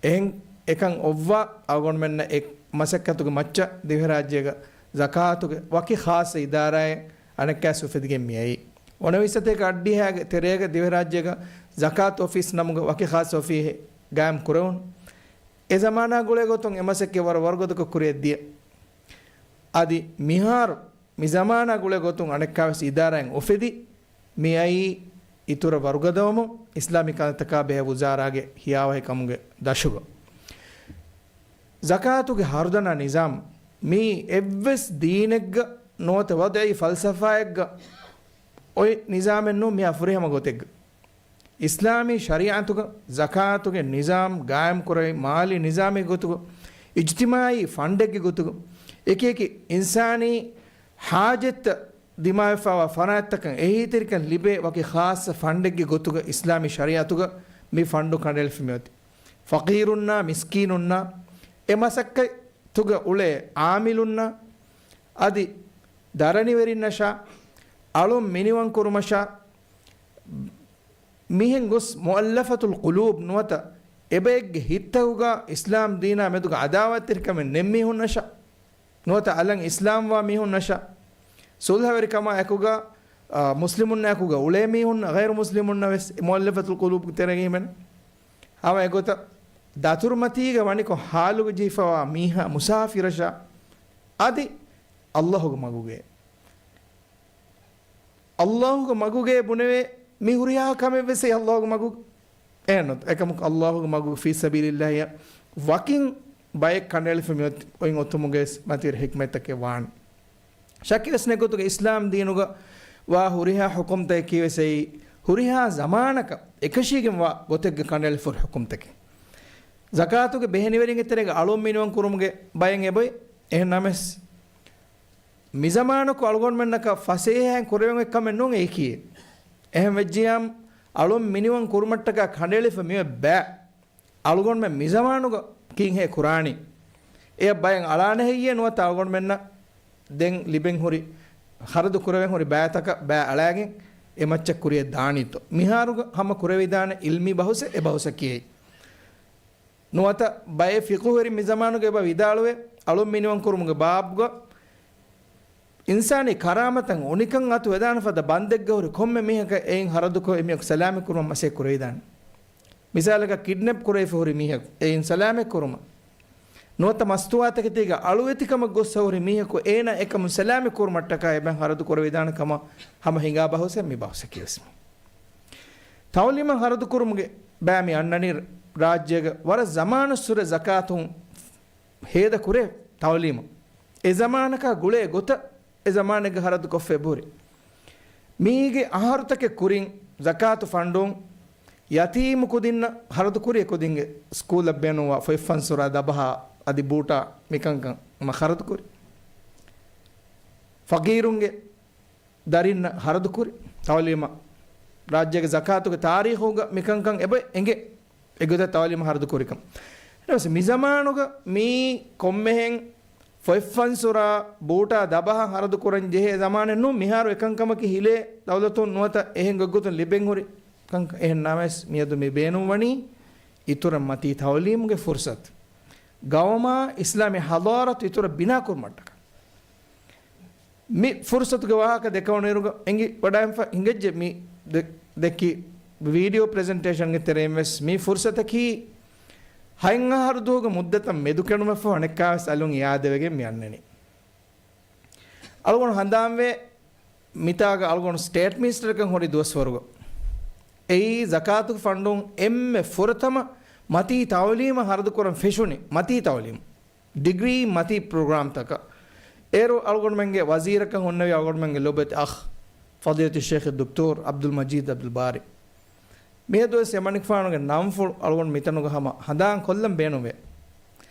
އެހެން އެކަން އޮއްވާ އަޅުގަނޑުމެންނަށް އެ މަސައްކަތުގެ މައްޗަށް ދިވެހިރާއްޖޭގަ ޒަކާތުގެ ވަކި ޚާއްޞަ އިދާރާއެއް އަނެއްކާސް އުފެދިގެން މިއައީ. އޮނެވިސް ސަތޭކަ އަށްޑިހައިގެ ތެރޭގަ ދިވެހިރާއްޖޭގަ ޒަކާތު އޮފީސް ނަމުގަ ވަކި ޚާއްޞަ އޮފީހެއް ގާއިމް ކުރެވުނު. އެ ޒަމާނާ ގުޅޭ ގޮތުން އެ މަސައްކަތް ވަރަށް ވަރުގަދަކޮށް ކުރިއަށް ދިޔަ. އަދި މިހާރު މި ޒަމާނާ ގުޅޭ ގޮތުން އަނެއްކާވެސް އިދާރާއެއް އުފެދި، މިއައީ އިތުރަށް ވަރުގަދަވަމުން އިސްލާމީ ކަންތަކާ ބެހޭ ވުޒާރާގެ ހިޔާވަހިކަމުގެ ދަށުގަ. ޒަކާތުގެ ހަރުދަނާ ނިޒާމް މީ އެއްވެސް ދީނެއްގަ ނުވަތަ ވަޟްޢީ ފަލްސަފާއެއްގަ އޮތް ނިޒާމެއް ނޫން، މިއާ ފުރިހަމަ ގޮތެއްގަ. އިސްލާމީ ޝަރީޢަތުގަ ޒަކާތުގެ ނިޒާމް ގާއިމް ކުރެވި މާލީ ނިޒާމެއްގެ ގޮތުގަ، އިޖްތިމާޢީ ފަންޑެއްގެ ގޮތުގަ، އެކިއެކި އިންސާނީ ޙާޖަތްތައް ދިމާވެފައިވާ ފަރާތްތަކަށް އެހީތެރިކަން ލިބޭ ވަކި ޚާއްޞަ ފަންޑެއްގެ ގޮތުގަ އިސްލާމީ ޝަރީޢަތުގަ މި ފަންޑު ކަނޑައެޅިފަ މިއޮތީ. ފަޤީރުންނާ މިސްކީނުންނާ އެ މަސައްކަތުގަ އުޅޭ ޢާމިލުންނާ އަދި ދަރަނިވެރިންނަށާ އަޅުން މިނިވަން ކުރުމަށާ މިހެން ގޮސް މުއައްލަފަތުލް ޤުލޫބް ނުވަތަ އެބައެއްގެ ހިތްތަކުގަ އިސްލާމް ދީނާ މެދުގަ ޢަދާވަތްތެރިކަމެއް ނެތް މީހުންނަށާ ނުވަތަ އަލަށް އިސްލާމްވާ މީހުންނަށާ ޞުލްޙަވެރިކަމާ އެކުގަ، އާ، މުސްލިމުންނާ އެކުގަ އުޅޭ މީހުންނަށް ޣައިރު މުސްލިމުންނަށް ވެސް މުއައްލަފަތުލް ޤުލޫބުގެ ތެރޭގަ ހިމެނޭ. ހަމަ އެގޮތަށް ދަތުރުމަތީގަ ވަނިކޮށް ޙާލުގަ ޖެހިފަވާ މީހާ މުސާފިރަށާ އަދި ﷲގެ މަގުގައި. ﷲގެ މަގުގައި ބުނެވޭ މި ހުރިހާ ކަމެއް ވެސް ﷲގެ މަގު އެހެންނު. އެކަމަކު ﷲގެ މަގު ފީ ސަބީލިﷲއިއްޔާ ވަކިން ބައެއް ކަނޑައެޅިފަ މިއޮތް އޮތް އޮތުމުގައި ވެސް މަތިވެރި ޙިކްމަތްތަކެއް ވާނެ. ޝައްކެއް ވެސް ނެތް ގޮތުގަ އިސްލާމް ދީނުގަ ވާ ހުރިހާ ޙުކުމްތަކަކީ ވެސް އެއީ ހުރިހާ ޒަމާނަކަށް އެކަށީގެން ވާ ގޮތެއްގަ ކަނޑައެޅިފަ ހުރި ޙުކުމްތަކެއް. ޒަކާތުގެ ބެހެނިވެރިންގެ ތެރޭގަ އަޅުން މިނިވަން ކުރުމުގެ ބައެއް އެބައޮތް. އެހެން ނަމަވެސް މިޒަމާނަކު އަޅުގަނޑުމެންނަކަށް ފަސޭހައިން ކުރެވެން އޮތް ކަމެއް ނޫން އެއީކީ. އެހެން ވެއްޖިޔާމު އަޅުން މިނިވަން ކުރުމަށްޓަކާ ކަނޑައެޅިފަ މިއޮތް ބައެއް އަޅުގަނޑުމެން މިޒަމާނުގަ ކީއްހޭ ކުރާނީ؟ އެޔަށް ބައެއް އަޅާނެ ހެއްޔޭ ނުވަތަ އަޅުގަނޑުމެންނަށް ދެން ލިބެން ހުރި، ޚަރަދު ކުރެވެން ހުރި ބައިތަކަށް ބައި އަޅާގެން އެ މައްޗަށް ކުރިއަށް ދާނީތޯ؟ މިހާރުގަ ހަމަ ކުރެވިދާނެ އިލްމީ ބަހުސެއް އެ ބަހުސަކީ. ނުވަތަ ބައެއް ފިޤުހުވެރިން މިޒަމާނުގަ އެބަ ވިދާޅުވޭ، އަޅުން މިނިވަން ކުރުމުގެ ބާބުގަ އިންސާނީ ކަރާމަތަށް އުނިކަން އަތު ވެދާނެ ފަދަ ބަންދެއްގަ ހުރި ކޮންމެ މީހަކަށް އެއިން ޚަރަދުކޮށް އެމީހަކު ސަލާމަތް ކުރުމަށް މަސައްކަތް ކުރެވިދާނެ. މިސާލަކަށް ކިޑްނެޕް ކުރެވިފަ ހުރި މީހަކު އެއިން ސަލާމަތް ކުރުމަށް ނުވަތަ މަސްތުވާތަކެތީގަ އަޅުވެތިކަމަށް ގޮއްސަ ހުރި މީހަކު އޭނާ އެކަމުން ސަލާމަތް ކުރުމަށްޓަކާ އެބަ ޚަރަދު ކުރެވިދާނެ ކަމަށް ހަމަ ހިނގާ ބަހުސެއް މި ބަހުސަކީ ވެސް. ތައުލީމަށް ޚަރަދު ކުރުމުގެ ބައި މި އަންނަނީ ރާއްޖޭގަ ވަރަށް ޒަމާނުއްސުރެ ޒަކާތުން ހޭދަ ކުރޭ ތައުލީމަށް. އެ ޒަމާނަކާ ގުޅޭ ގޮތަށް އެ ޒަމާނެއްގަ ޚަރަދު ކޮށްފަ އެބަހުރި. މީގެ އަހަރުތަކެއް ކުރިން ޒަކާތު ފަންޑުން ޔަތީމު ކުދިންނަށް ޚަރަދު ކުރި، އެ ކުދިންގެ ސްކޫލަށް ބޭނުންވާ ފޮތްފަންސުރާ ދަބަހާ އަދި ބޫޓާ މިކަންކަން މަ ޚަރަދު ކުރި. ފަޤީރުންގެ ދަރިންނަށް ޚަރަދު ކުރި. ތައުލީމަށް ރާއްޖޭގެ ޒަކާތުގެ ތާރީޚުގަ މިކަންކަން އެބަ އެނގޭ. އެގޮތަށް ތައުލީމަށް ޚަރަދު ކުރިކަން. އެހެންވެސް މިޒަމާނުގަ މީ ކޮންމެހެން ފޮތްފަންސުރާ ބޫޓާ ދަބަހަށް ޚަރަދު ކުރަން ޖެހޭ ޒަމާނެއް ނޫން. މިހާރު އެކަންކަމަކީ ހިލޭ ދައުލަތުން ނުވަތަ އެހެން ގޮތްގޮތުން ލިބެން ހުރި ކަންކަން. އެހެން ނަމަވެސް މިއަދު މި ބޭނުންވަނީ އިތުރަށް މަތީ ތައުލީމުގެ ފުރުސަތު، ގައުމާ އިސްލާމީ ޙަޟާރަތު އިތުރަށް ބިނާ ކުރުމަށްޓަކާ. މި ފުރުސަތުގެ ވާހަކަ ދެކެވުނުއިރުގަ އެނގި ވަޑައިންފަ ހިނގައްޖެ މި ދެ-، ދެއްކި ވީޑިއޯ ޕްރެޒެންޓޭޝަންގެ ތެރެއިން ވެސް މި ފުރުސަތަކީ ހަތް އަހަރު ދުވަހުގެ މުއްދަތަށް މެދުކެނޑުމަށްފަހު އަނެއްކާވެސް އަލުން އިއާދަވެގެން މި އަންނަނީ. އަޅުގަނޑު ހަނދާންވޭ މިތާގަ އަޅުގަނޑު ސްޓޭޓް މިނިސްޓަރަކަށް ހުރި ދުވަސްވަރުގަ އެއީ ޒަކާތުގެ ފަންޑުން އެންމެ ފުރަތަމަ މަތީ ތައުލީމަށް ޚަރަދު ކުރަން ފެށުނީ މަތީ ތައުލީމު. ޑިގްރީ މަތީ ޕްރޮގްރާމްތަކަށް. އޭރު އަޅުގަނޑުމެންގެ ވަޒީރަކަށް ހުންނެވި އަޅުގަނޑުމެންގެ ލޮބުވެތި އަޚް، ފަޟީލަތު ޝޭޚް ދޮކްޓޯރް ޢަބްދުލް މަޖީދު ޢަބްދުލް ބާރި. މިއަދުވެސް އެމަނިކުފާނުގެ ނަންފުޅު އަޅުގަނޑު މިތަނުގަ ހަމަ ހަނދާން ކޮށްލަން ބޭނުންވޭ.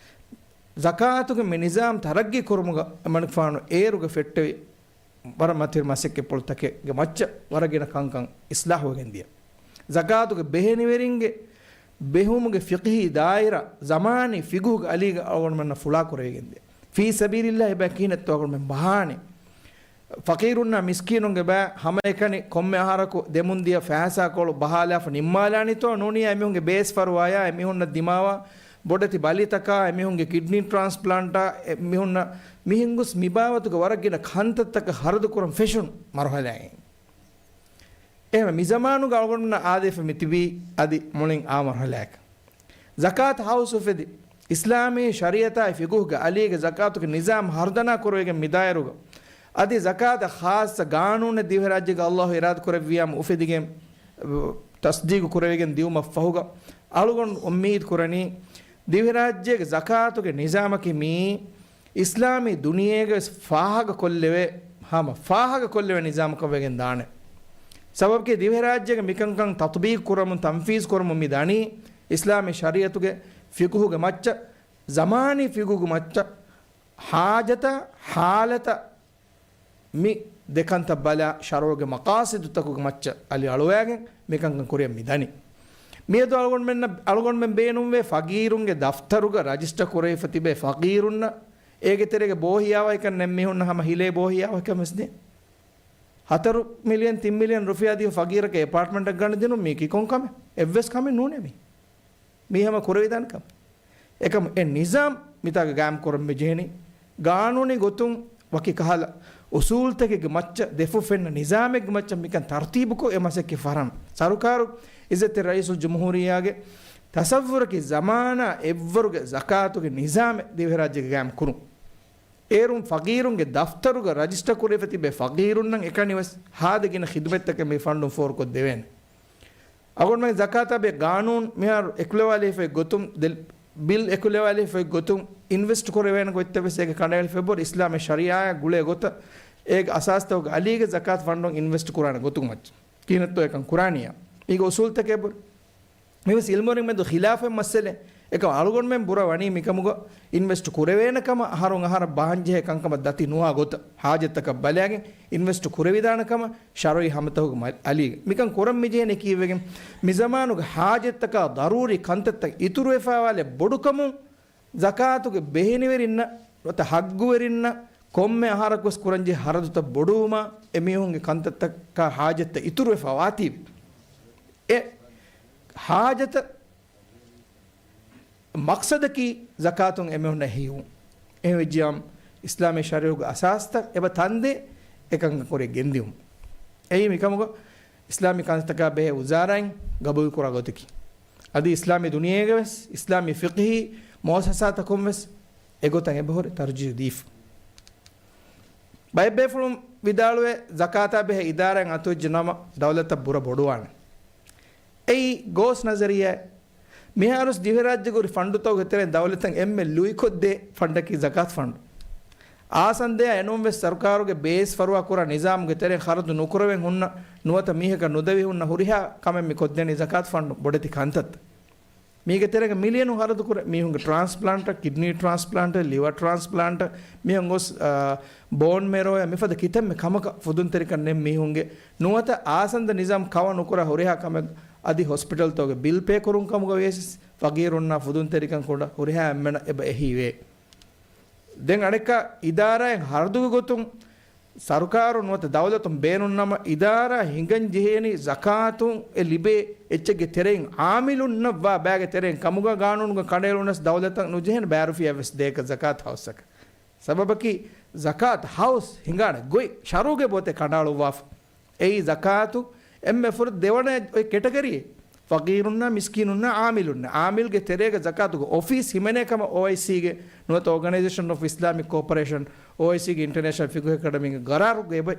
ޒަކާތުގެ މި ނިޒާމް ތަރައްގީ ކުރުމުގަ އެމަނިކުފާނު އޭރުގަ ފެއްޓެވި ވަރަށް މަތިވެރި މަސައްކަތްޕުޅުތަކެއްގެ މައްޗަށް ވަރަށް ގިނަ ކަންކަން އިސްލާހުވެގެން ދިޔަ. ޒަކާތުގެ ބެހެނިވެރިންގެ ބެހުމުގެ ފިޤްހީ ދާއިރާ ޒަމާނީ ފިޤުހުގެ އަލީގަ އަޅުގަނޑުމެންނަށް ފުޅާ ކުރެވިގެން ދިޔަ. ފީ ސަބީލިﷲ އެބަ ކިހިނެއްތޯ އަޅުގަނޑުމެން ބަހާނެ. ފަޤީރުންނާ މިސްކީނުންގެ ބައި ހަމައެކަނި ކޮންމެ އަހަރަކު ދެމުން ދިޔަ ފައިސާކޮޅު ބަހާލާފަ ނިންމާލާނީތޯ ނޫނީ އެމީހުންގެ ބޭސް ފަރުވާޔާ އެމީހުންނަށް ދިމާވާ ބޮޑެތި ބަލިތަކާ އެމީހުންގެ ކިޑްނީ ޓްރާންސްޕްލާންޓާ އެމީހުންނަށް މިހެން ގޮސް މިބާވަތުގެ ވަރަށް ގިނަ ކަންތައްތަކަށް ޚަރަދު ކުރަން ފެށުނު މަރުހަލާއެއް. އެހެން މިޒަމާނުގަ އަޅުގަނޑުމެންނަށް އާދޭފަ މިތިބީ އަދި މުޅިން އާ މަރުހަލާއެކަށް. ޒަކާތު ހައުސް އުފެދި، އިސްލާމީ ޝަރީއަތާއި ފިޤުހުގެ އަލީގެ ޒަކާތުގެ ނިޒާމް ހަރުދަނާ ކުރެވިގެން މިދާއިރުގަ، އަދި ޒަކާތަށް ޚާއްޞަ ގާނޫނެއް ދިވެހިރާއްޖޭގަ ﷲ އިރާދަ ކުރެއްވިޔާމު އުފެދިގެން، ތަސްދީގު ކުރެވިގެން ދިއުމަށް ފަހުގަ، އަޅުގަނޑު އުއްމީދު ކުރަނީ، ދިވެހިރާއްޖޭގެ ޒަކާތުގެ ނިޒާމަކީ މިއީ، އިސްލާމީ ދުނިޔޭގަވެސް ފާހަގަކޮށްލެވޭ، ހަމަ ފާހަގަކޮށްލެވޭ ނިޒާމަކަށް ވެގެން ދާނެ. ސަބަބަކީ ދިވެހިރާއްޖޭގަ މިކަންކަން ތަޠުބީޤު ކުރަމުން، ތަންފީޒު ކުރަމުން މި ދަނީ އިސްލާމީ ޝަރީއަތުގެ ފިޤުހުގެ މައްޗަށް، ޒަމާނީ ފިޤުހުގެ މައްޗަށް، ޙާޖަތާ، ޙާލަތާ، މި ދެކަންތައް ބަލާ، ޝަރުޢުގެ މަޤާޞިދުތަކުގެ މައްޗަށް އަލި އަޅުވާގެން މިކަންކަން ކުރިއަށް މި ދަނީ. މިއަދު އަޅުގަނޑުމެންނަށް، އަޅުގަނޑުމެން ބޭނުންވޭ ފަގީރުންގެ ދަފްތަރުގަ ރަޖިސްޓަރ ކުރެވިފަ ތިބޭ ފަގީރުންނަށް، އޭގެ ތެރޭގަ ބޯހިޔާވަހިކަން ނެތް މީހުންނަށް ހަމަ ހިލޭ ބޯހިޔާވަހިކަން ވެސް ދޭ. ހަތަރު މިލިއަން، ތިން މިލިއަން ރުފިޔާ ދިޔު ފަގީރަކަށް އެޕާޓްމަންޓަށް ގަނޑު ދިނުން މީކީ ކޮން ކަމެއް؟ އެއްވެސް ކަމެއް ނޫނޭ މީ. މީ ހަމަ ކުރެވިދާނެ ކަމެއް. އެކަމު އެ ނިޒާމް މިތާގަ ގާއިމް ކުރަން މި ޖެހެނީ، ގާނޫނީ ގޮތުން ވަކި ކަހަލަ އުސޫލްތަކެއްގެ މައްޗަށް، ދެފުށް ފެންނަ ނިޒާމެއްގެ މައްޗަށް މިކަން ތަރުތީބުކޮށް އެ މަސައްކަތް ފަހަރަން. ސަރުކާރު، އިއްޒަތްތެރި ރައީސުލްޖުމްހޫރިއްޔާގެ ތަޞައްވުރަކީ ޒަމާނާ އެއްވަރުގެ ޒަކާތުގެ ނިޒާމެއް ދިވެހިރާއްޖޭގަ ގާއިމް ކުރުން. އޭރުން ފަގީރުންގެ ދަފްތަރުގަ ރަޖިސްޓަރ ކުރެވިފަ ތިބޭ ފަގީރުންނަށް އެކަނިވެސް ހާދަ ގިނަ ޚިދުމަތްތަކެއް މި ފަންޑުން ފޯރުކޮށްދެވޭނެ. އަޅުގަނޑުމެން ޒަކާތާ ބެހޭ ގާނޫނު މިހާރު އެކުލަވާލެވިފައި ގޮތުން، ދެ-، ބިލް އެކުލަވާލެވިފައި ގޮތުން އިންވެސްޓް ކުރެވޭނެ ގޮތްތައް ވެސް އޭގެ ކަނޑައެޅިފައި ބޮޑު އިސްލާމީ ޝަރީޢާއާ ގުޅޭ ގޮތަށް އޭގެ އަސާސްތަކުގެ އަލީގެ ޒަކާތު ފަންޑުން އިންވެސްޓް ކުރާނެ ގޮތުގެ މައްޗަށް. ކިހިނެއްތޯ އެކަން ކުރާނީޔާ؟ މީގެ އުސޫލްތަކެއް ބޮޑު. މިވެސް އިލްމުވެރިން މެދު ޚިލާފެއް މައްސަލެއް. އެކަމް އަޅުގަނޑުމެން ބުރަ ވަނީ މިކަމުގަ އިންވެސްޓް ކުރެވޭނެ ކަމަށް އަހަރުން އަހަރަށް ބަހަންޖެހޭ ކަންކަމަށް ދަތި ނުވާ ގޮތަށް، ޙާޖަތްތަކަށް ބަލާގެން އިންވެސްޓް ކުރެވިދާނެ ކަމަށް ޝަރުޢީ ހަމަތަކުގެ މަ-، އަލީގެ. މިކަން ކުރަން މިޖެހޭނެ ކީއްވެގެން، މިޒަމާނުގެ ޙާޖަތްތަކާ ޟަރޫރީ ކަންތައްތައް އިތުރުވެފައިވާލެއް ބޮޑުކަމުން، ޒަކާތުގެ ބެހެނިވެރިންނަށް ނުވަތަ ޙައްގުވެރިންނަށް ކޮންމެ އަހަރަކުވެސް ކުރަންޖެހޭ ޚަރަދުތައް ބޮޑުވުމާ، އެމީހުންގެ ކަންތައްތަކާ ޙާޖަތްތައް އިތުރުވެފަ ވާތީވެ. އެ ޙާޖަތަށް މަޤްޞަދަކީ ޒަކާތުން އެމީހުންނަށް ހެޔޮވުން. އެހެންވެއްޖިޔާމު، އިސްލާމީ ޝަރީޢަތުގެ އަސާސްތައް އެބަ ތަންދޭ އެކަންކަން ކުރިއަށް ގެންދިއުމުން. އެއީ މިކަމުގަ އިސްލާމީ ކަންތައްތަކާ ބެހޭ ވުޒާރާއިން ގަބޫލުކުރާ ގޮތަކީ. އަދި އިސްލާމީ ދުނިޔޭގަވެސް އިސްލާމީ ފިޤްހީ މުއައްސަސާތަކުންވެސް އެގޮތަށް އެބަހުރި ތަރުޖީޙު ދީފަ. ބައެއް ބޭފުޅުން ވިދާޅުވޭ، ޒަކާތާ ބެހޭ އިދާރާއެއް އަތުވެއްޖެ ނަމަ، ދައުލަތަށް ބުރަ ބޮޑުވާނެ. އެއީ ގޯސް ނަޒަރިއްޔާ. މިހާރުސް ދިވެހިރާއްޖޭގަ ހުރި ފަންޑުތަކުގެ ތެރެއިން ދައުލަތަށް އެންމެ ލުއިކޮށްދޭ ފަންޑަކީ ޒަކާތު ފަންޑު. އާސަންދަޔާ އެނޫންވެސް ސަރުކާރުގެ ބޭސް ފަރުވާ ކުރާ ނިޒާމުގެ ތެރެއިން ޚަރަދު ނުކުރެވެން ހުންނަ ނުވަތަ މީހަކަށް ނުދެވި ހުންނަ ހުރިހާ ކަމެއް މި ކޮށްދޭނީ ޒަކާތު ފަންޑު ބޮޑެތި ކަންތައްތައް. މީގެ ތެރޭގަ މިލިޔަނު ޚަރަދުކުރޭ. މީހުންގެ ޓްރާންސްޕްލާންޓަށް، ކިޑްނީ ޓްރާންސްޕްލާންޓަށް، ލިވަރ ޓްރާންސްޕްލާންޓަށް، މީހުން ގޮސް، އާ، ބޯން މެރޯއާ މިފަދަ ކިތަންމެ ކަމަކަށް ފުދުންތެރިކަން ނެތް މީހުންގެ ނުވަތަ އާސަންދަ ނިޒާމް ކަވަ ނުކުރާ ހުރިހާ ކަމެއް އަދި ހޮސްޕިޓަލްތަކުގެ ބިލް ޕޭ ކުރުން ކަމުގަ ވިޔަސް ފަގީރުންނާ ފުދުންތެރިކަން ކުޑަ ހުރިހާ އެންމެނަށް އެބަ އެހީވޭ. ދެން އަނެއްކާ އިދާރާއެއް ހަރަދުގެ ގޮތުން ސަރުކާރުން ނުވަތަ ދައުލަތުން ބޭނުންނަމަ، އިދާރާ ހިނގަން ޖެހޭނީ ޒަކާތުން އެ ލިބޭ އެއްޗެއްގެ ތެރެއިން އާމިލުންނަށްވާ ބައިގެ ތެރެއިން ކަމުގަ ގާނޫނުގަ ކަނޑައެޅުނަސް ދައުލަތަށް ނުޖެހޭނެ ބައި ރުފިޔާ ވެސް ދޭކަށް ޒަކާތު ހައުސަކަށް. ސަބަބަކީ ޒަކާތު ހައުސް ހިނގާނެ ގޮތް ޝަރުޢުގެ ބޯތެ ކަނޑައަޅުއްވާފަ. އެއީ ޒަކާތު އެންމެ ފުރަތަމަ ދެވަނަ އޮތް ކެޓަގަރީ. ފަގީރުންނާ، މިސްކީނުންނާ، އާމިލުންނާ. އާމިލްގެ ތެރޭގަ ޒަކާތުގެ އޮފީސް ހިމެނޭ ކަމަށް އޯއައިސީގެ ނުވަތަ އޯގަނައިޒޭޝަން އޮފް އިސްލާމިކް ކޯޕަރޭޝަން، އޯއައިސީގެ އިންޓަރނޭޝަނަލް ފިޤުހު އެކަޑަމީގެ ގަރާރުގެ އެބަ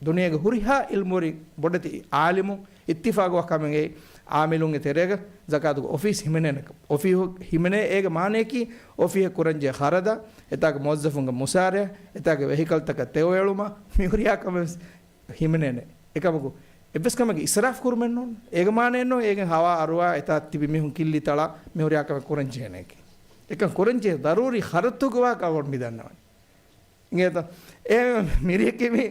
ދުނިޔޭގެ ހުރިހާ އިލްމުވެރި ބޮޑެތި އާލިމުން އިއްތިފާގުވާ ކަމެއް އެއީ، އާމިލުންގެ ތެރޭގަ ޒަކާތުގެ އޮފީސް ހިމެނޭނެ ކަމަށް. އޮފީހު ހިމެނޭ އޭގެ މާނަޔަކީ، އޮފީހަށް ކުރަންޖެހޭ ޚަރަދާ، އެތާގެ މުވައްޒަފުންގެ މުސާރަޔާ، އެތާގެ ވެހިކަލްތަކަށް ތެޔޮ އެޅުމާ، މި ހުރިހާ ކަމެއް ވެސް ހިމެނޭނެ. އެކަމަކު، އެއްވެސް ކަމެއްގެ އިސްރާފް ކުރުމެއް ނޫން. އޭގެ މާނައެއް ނޫން، އޭގެން ހަވާ އަރުވާ، އެތާ ތިބި މީހުން ކިއްލި ތަޅާ، މި ހުރިހާ ކަމެއް ކުރަން ޖެހޭނެކޭ. އެކަން ކުރަން ޖެހޭ ދަރޫރީ ޚަރަދުތަކުގެ ވާހަކަ އަޅުގަނޑު މި ދަންނަވަނީ. އިނގޭތަ؟ އެހެން މިރީކީ މި،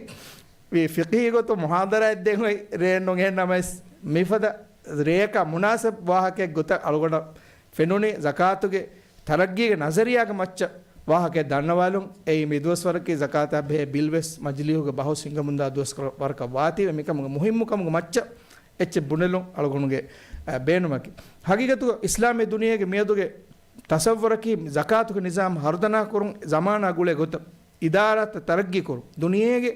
މި ފިޤްހީ ގޮތުން މުޙާޟަރާއެއް ދޭން އޮތް ރޭއެއް ނޫން. އެހެން ނަމަވެސް، މިފަދަ ރެޔަކާ މުނާސަބް ވާހަކައެއް ގޮތަށް އަޅުގަނޑަށް ފެނުނީ ޒަކާތުގެ ތަރައްގީގެ ނަޒަރިއްޔާގެ މައްޗަށް ވާހަކައެއް ދަންނަވާލުން. އެއީ މި ދުވަސްވަރަކީ ޒަކާތާ ބެހޭ ބިލް ވެސް މަޖިލީހުގެ ބަހުސް ހިނގަމުންދާ ދުވަސް ވަރަކަށް ވާތީވެ، މިކަމުގެ މުހިއްމުކަމުގެ މައްޗަށް އެއްޗެއް ބުނެލުން އަޅުގަނޑުގެ، އަ، ބޭނުމަކީ. ހަގީގަތުގަ އިސްލާމީ ދުނިޔޭގެ މިއަދުގެ ތަޞައްވުރަކީ ޒަކާތުގެ ނިޒާމް ހަރުދަނާ ކުރުން، ޒަމާނާ ގުޅޭ ގޮތަށް އިދާރާތައް ތަރައްގީ ކުރުން، ދުނިޔޭގެ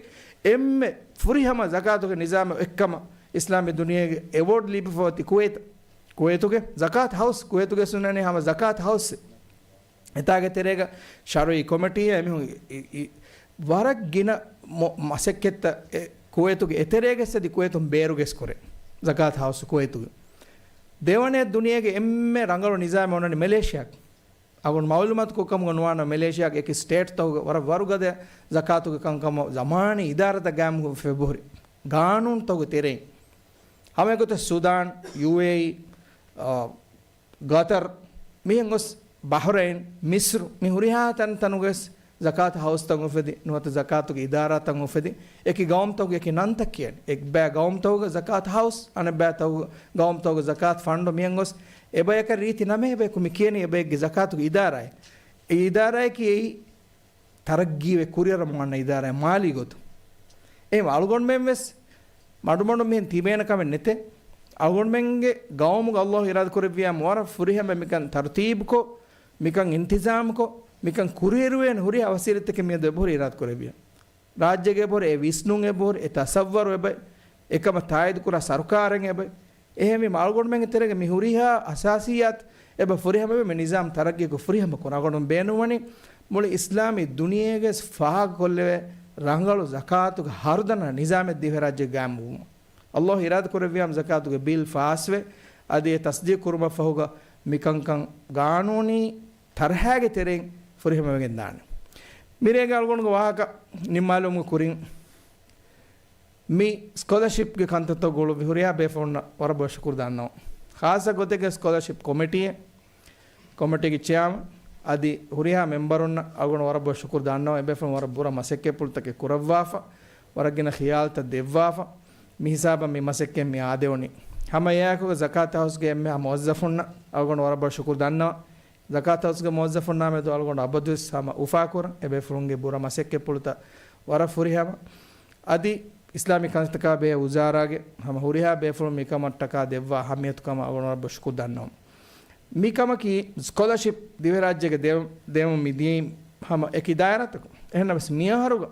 އެންމެ ފުރިހަމަ ޒަކާތުގެ ނިޒާމެއް އޮތްކަމަށް އިސްލާމީ ދުނިޔޭގެ އެވޯޑް ލިބިފަ އޮތީ ކުވޭތަށް. ކުވޭތުގެ ޒަކާތު ހައުސް، ކުވޭތުގެ ސުންނަނީ ހަމަ ޒަކާތު ހައުސް. އެތާގެ ތެރޭގަ ޝަރުއީ ކޮމިޓީއެއް އެމީހުން އި-، އި-، ވަރަށް ގިނަ މޮ-، މަސައްކަތްތައް އެ ކުވޭތުގެ އެތެރޭގަސް އަދި ކުވޭތުން ބޭރުގެސް ކުރޭ. ޒަކާތު ހައުސް ކުވޭތުގެ. ދެވަނައަށް ދުނިޔޭގެ އެންމެ ރަނގަޅު ނިޒާމެއް އޮންނަނީ މެލޭޝިޔާ. އަޅުގަނޑު މައުލޫމާތު ކޮށް ކަމުގަ ނުވާނަ މެލޭޝިޔާގެ އެކި ސްޓޭޓްތަކުގަ ވަރަށް ވަރުގަދަ ޒަކާތުގެ ކަންކަމަށް ޒަމާނީ އިދާރާތައް ގާއިމުކޮށްފަ އެބަހުރި. ގާނޫނުތަކުގެ ތެރެއިން. ހަމަ އެގޮތަށް ސުދާން، ޔޫއޭއީ، އާ، ގަތަރް، މިހެން ގޮސް ބަހްރައިން، މިސްރު، މި ހުރިހާ ތަންތަނުގަސް ޒަކާތު ހައުސްތައް އުފެދި، ނުވަތަ ޒަކާތުގެ އިދާރާތައް އުފެދި، އެކި ގައުމުތަކުގެ އެކި ނަންތައް ކިޔަން. އެއްބައި ގައުމުތަކުގަ ޒަކާތު ހައުސް، އަނެއްބައި ތަކު-، ގައުމުތަކުގަ ޒަކާތު ފަންޑު މިހެން ގޮސް، އެބަޔަކަށް ރީތި ނަމެއް އެބަޔަކު މި ކިޔަނީ އެބަޔެއްގެ ޒަކާތުގެ އިދާރާއެއް. އެ އިދާރާއަކީ އެއީ ތަރައްގީވެ ކުރިއަރަމުން އަންނަ އިދާރާއެއް މާލީ ގޮތުން. އެހެން އަޅުގަނޑުމެން ވެސް މަޑުމަޑުން މިހެން ތިބޭނެ ކަމެއް ނެތޭ. އަޅުގަނޑުމެންގެ ގައުމުގަ އައްލާހު އިރާދަ ކުރެއްވިޔާ ވަރަށް ފުރިހަމަ މިކަން ތަރުތީބުކޮށް، މިކަން އިންތިޒާމުކޮށް، މިކަން ކުރިއެރުވޭނެ ހުރިހާ ވަސީލަތްތަކެއް މިއަދު އެބަހުރި އިރާދަ ކުރެއްވިޔާ. ރާއްޖޭގެ އެބަހުރި އެ ވިސްނުން އެބަހުރި، އެ ތަސައްވަރު އެބަ، އެކަމަށް ތާއީދުކުރާ ސަރުކާރެއް އެބަ. އެހެންވީމަ އަޅުގަނޑުމެންގެ ތެރޭގަ މި ހުރިހާ އަސާސިއްޔާތު އެބަ ފުރިހަމަވެ މި ނިޒާމް ތަރައްގީކޮށް ފުރިހަމަކުރަން. އަޅުގަނޑު ބޭނުންވަނީ މުޅި އިސްލާމީ ދުނިޔޭގަސް ފާހަގަކޮށްލެވޭ ރަނގަޅު ޒަކާތުގެ ހަރުދަނާ ނިޒާމެއް ދިވެހިރާއްޖޭގަ ގާއިމްވުމަށް. އައްލާހު އިރާދަ ކުރެއްވިޔާމު ޒަކާތުގެ ބިލް ފާސްވެ، އަދި އެ ތަސްދީޤު ކުރުމަށްފަހުގަ މިކަންކަން ގާނޫނީ ތަރަހާގެ ތެރެއިން ފުރިހަމަވެގެން ދާނެ. މިރޭގެ އަޅުގަނޑުގެ ވާހަކަ ނިންމާލުމުގެ ކުރިން، މި ސްކޮލަޝިޕްގެ ކަންތައްތައް ގުޅުއްވި ހުރިހާ ބޭފުޅުންނަށް ވަރަށް ބޮޑަށް ޝުކުރު ދަންނަވަން. ޚާއްޞަ ގޮތެއްގަ ސްކޮލަޝިޕް ކޮމިޓީއެއް، ކޮމިޓީގެ ޗެއާމަން އަދި ހުރިހާ މެމްބަރުންނަށް އަޅުގަނޑު ވަރަށް ބޮޑަށް ޝުކުރު ދަންނަވަން. އެބޭފުޅުން ވަރަށް ބުރަ މަސައްކަތްޕުޅުތަކެއް ކުރައްވާފަ، ވަރަށް ގިނަ ޚިޔާލުތައް ދެއްވާފަ، މި ހިސާބަށް މި މަސައްކަތް މި އާދެވުނީ. ހަމަ އެއާއެކުގަ ޒަކާތު ހައުސްގެ އެންމެހާ މުވައްޒަފުންނަށް އަޅުގަނޑު ވަރަށް ބޮޑަށް ޝުކުރު ދަންނަވަން. ޒަކާތު ހައުސްގެ މުވައްޒަފުންނާ މެދު އަޅުގަނޑު އަބަދުވެސް ހަމަ އުފާކުރަން. އެބޭފުޅުންގެ ބުރަ މަސައްކަތްޕުޅުތައް ވަރަށް ފުރިހަމަ. އަދި އިސްލާމީ ކަންތައްތަކާ ބެހޭ ވުޒާރާގެ ހަމަ ހުރިހާ ބޭފުޅުން މިކަމަށްޓަކާ ދެއްވާ އަހައްމިޔަތުކަމަށް އަޅުގަނޑު ވަރަށް ބޮޑަށް ޝުކުރު ދަންނަވަން. މިކަމަކީ ސްކޮލަޝިޕް ދިވެހިރާއްޖޭގެ ދެވު-، ދެވުން މިދިޔައީ ހަމަ އެކި ދާއިރާތަކުން. އެހެންނަމަވެސް މިއަހަރުގަ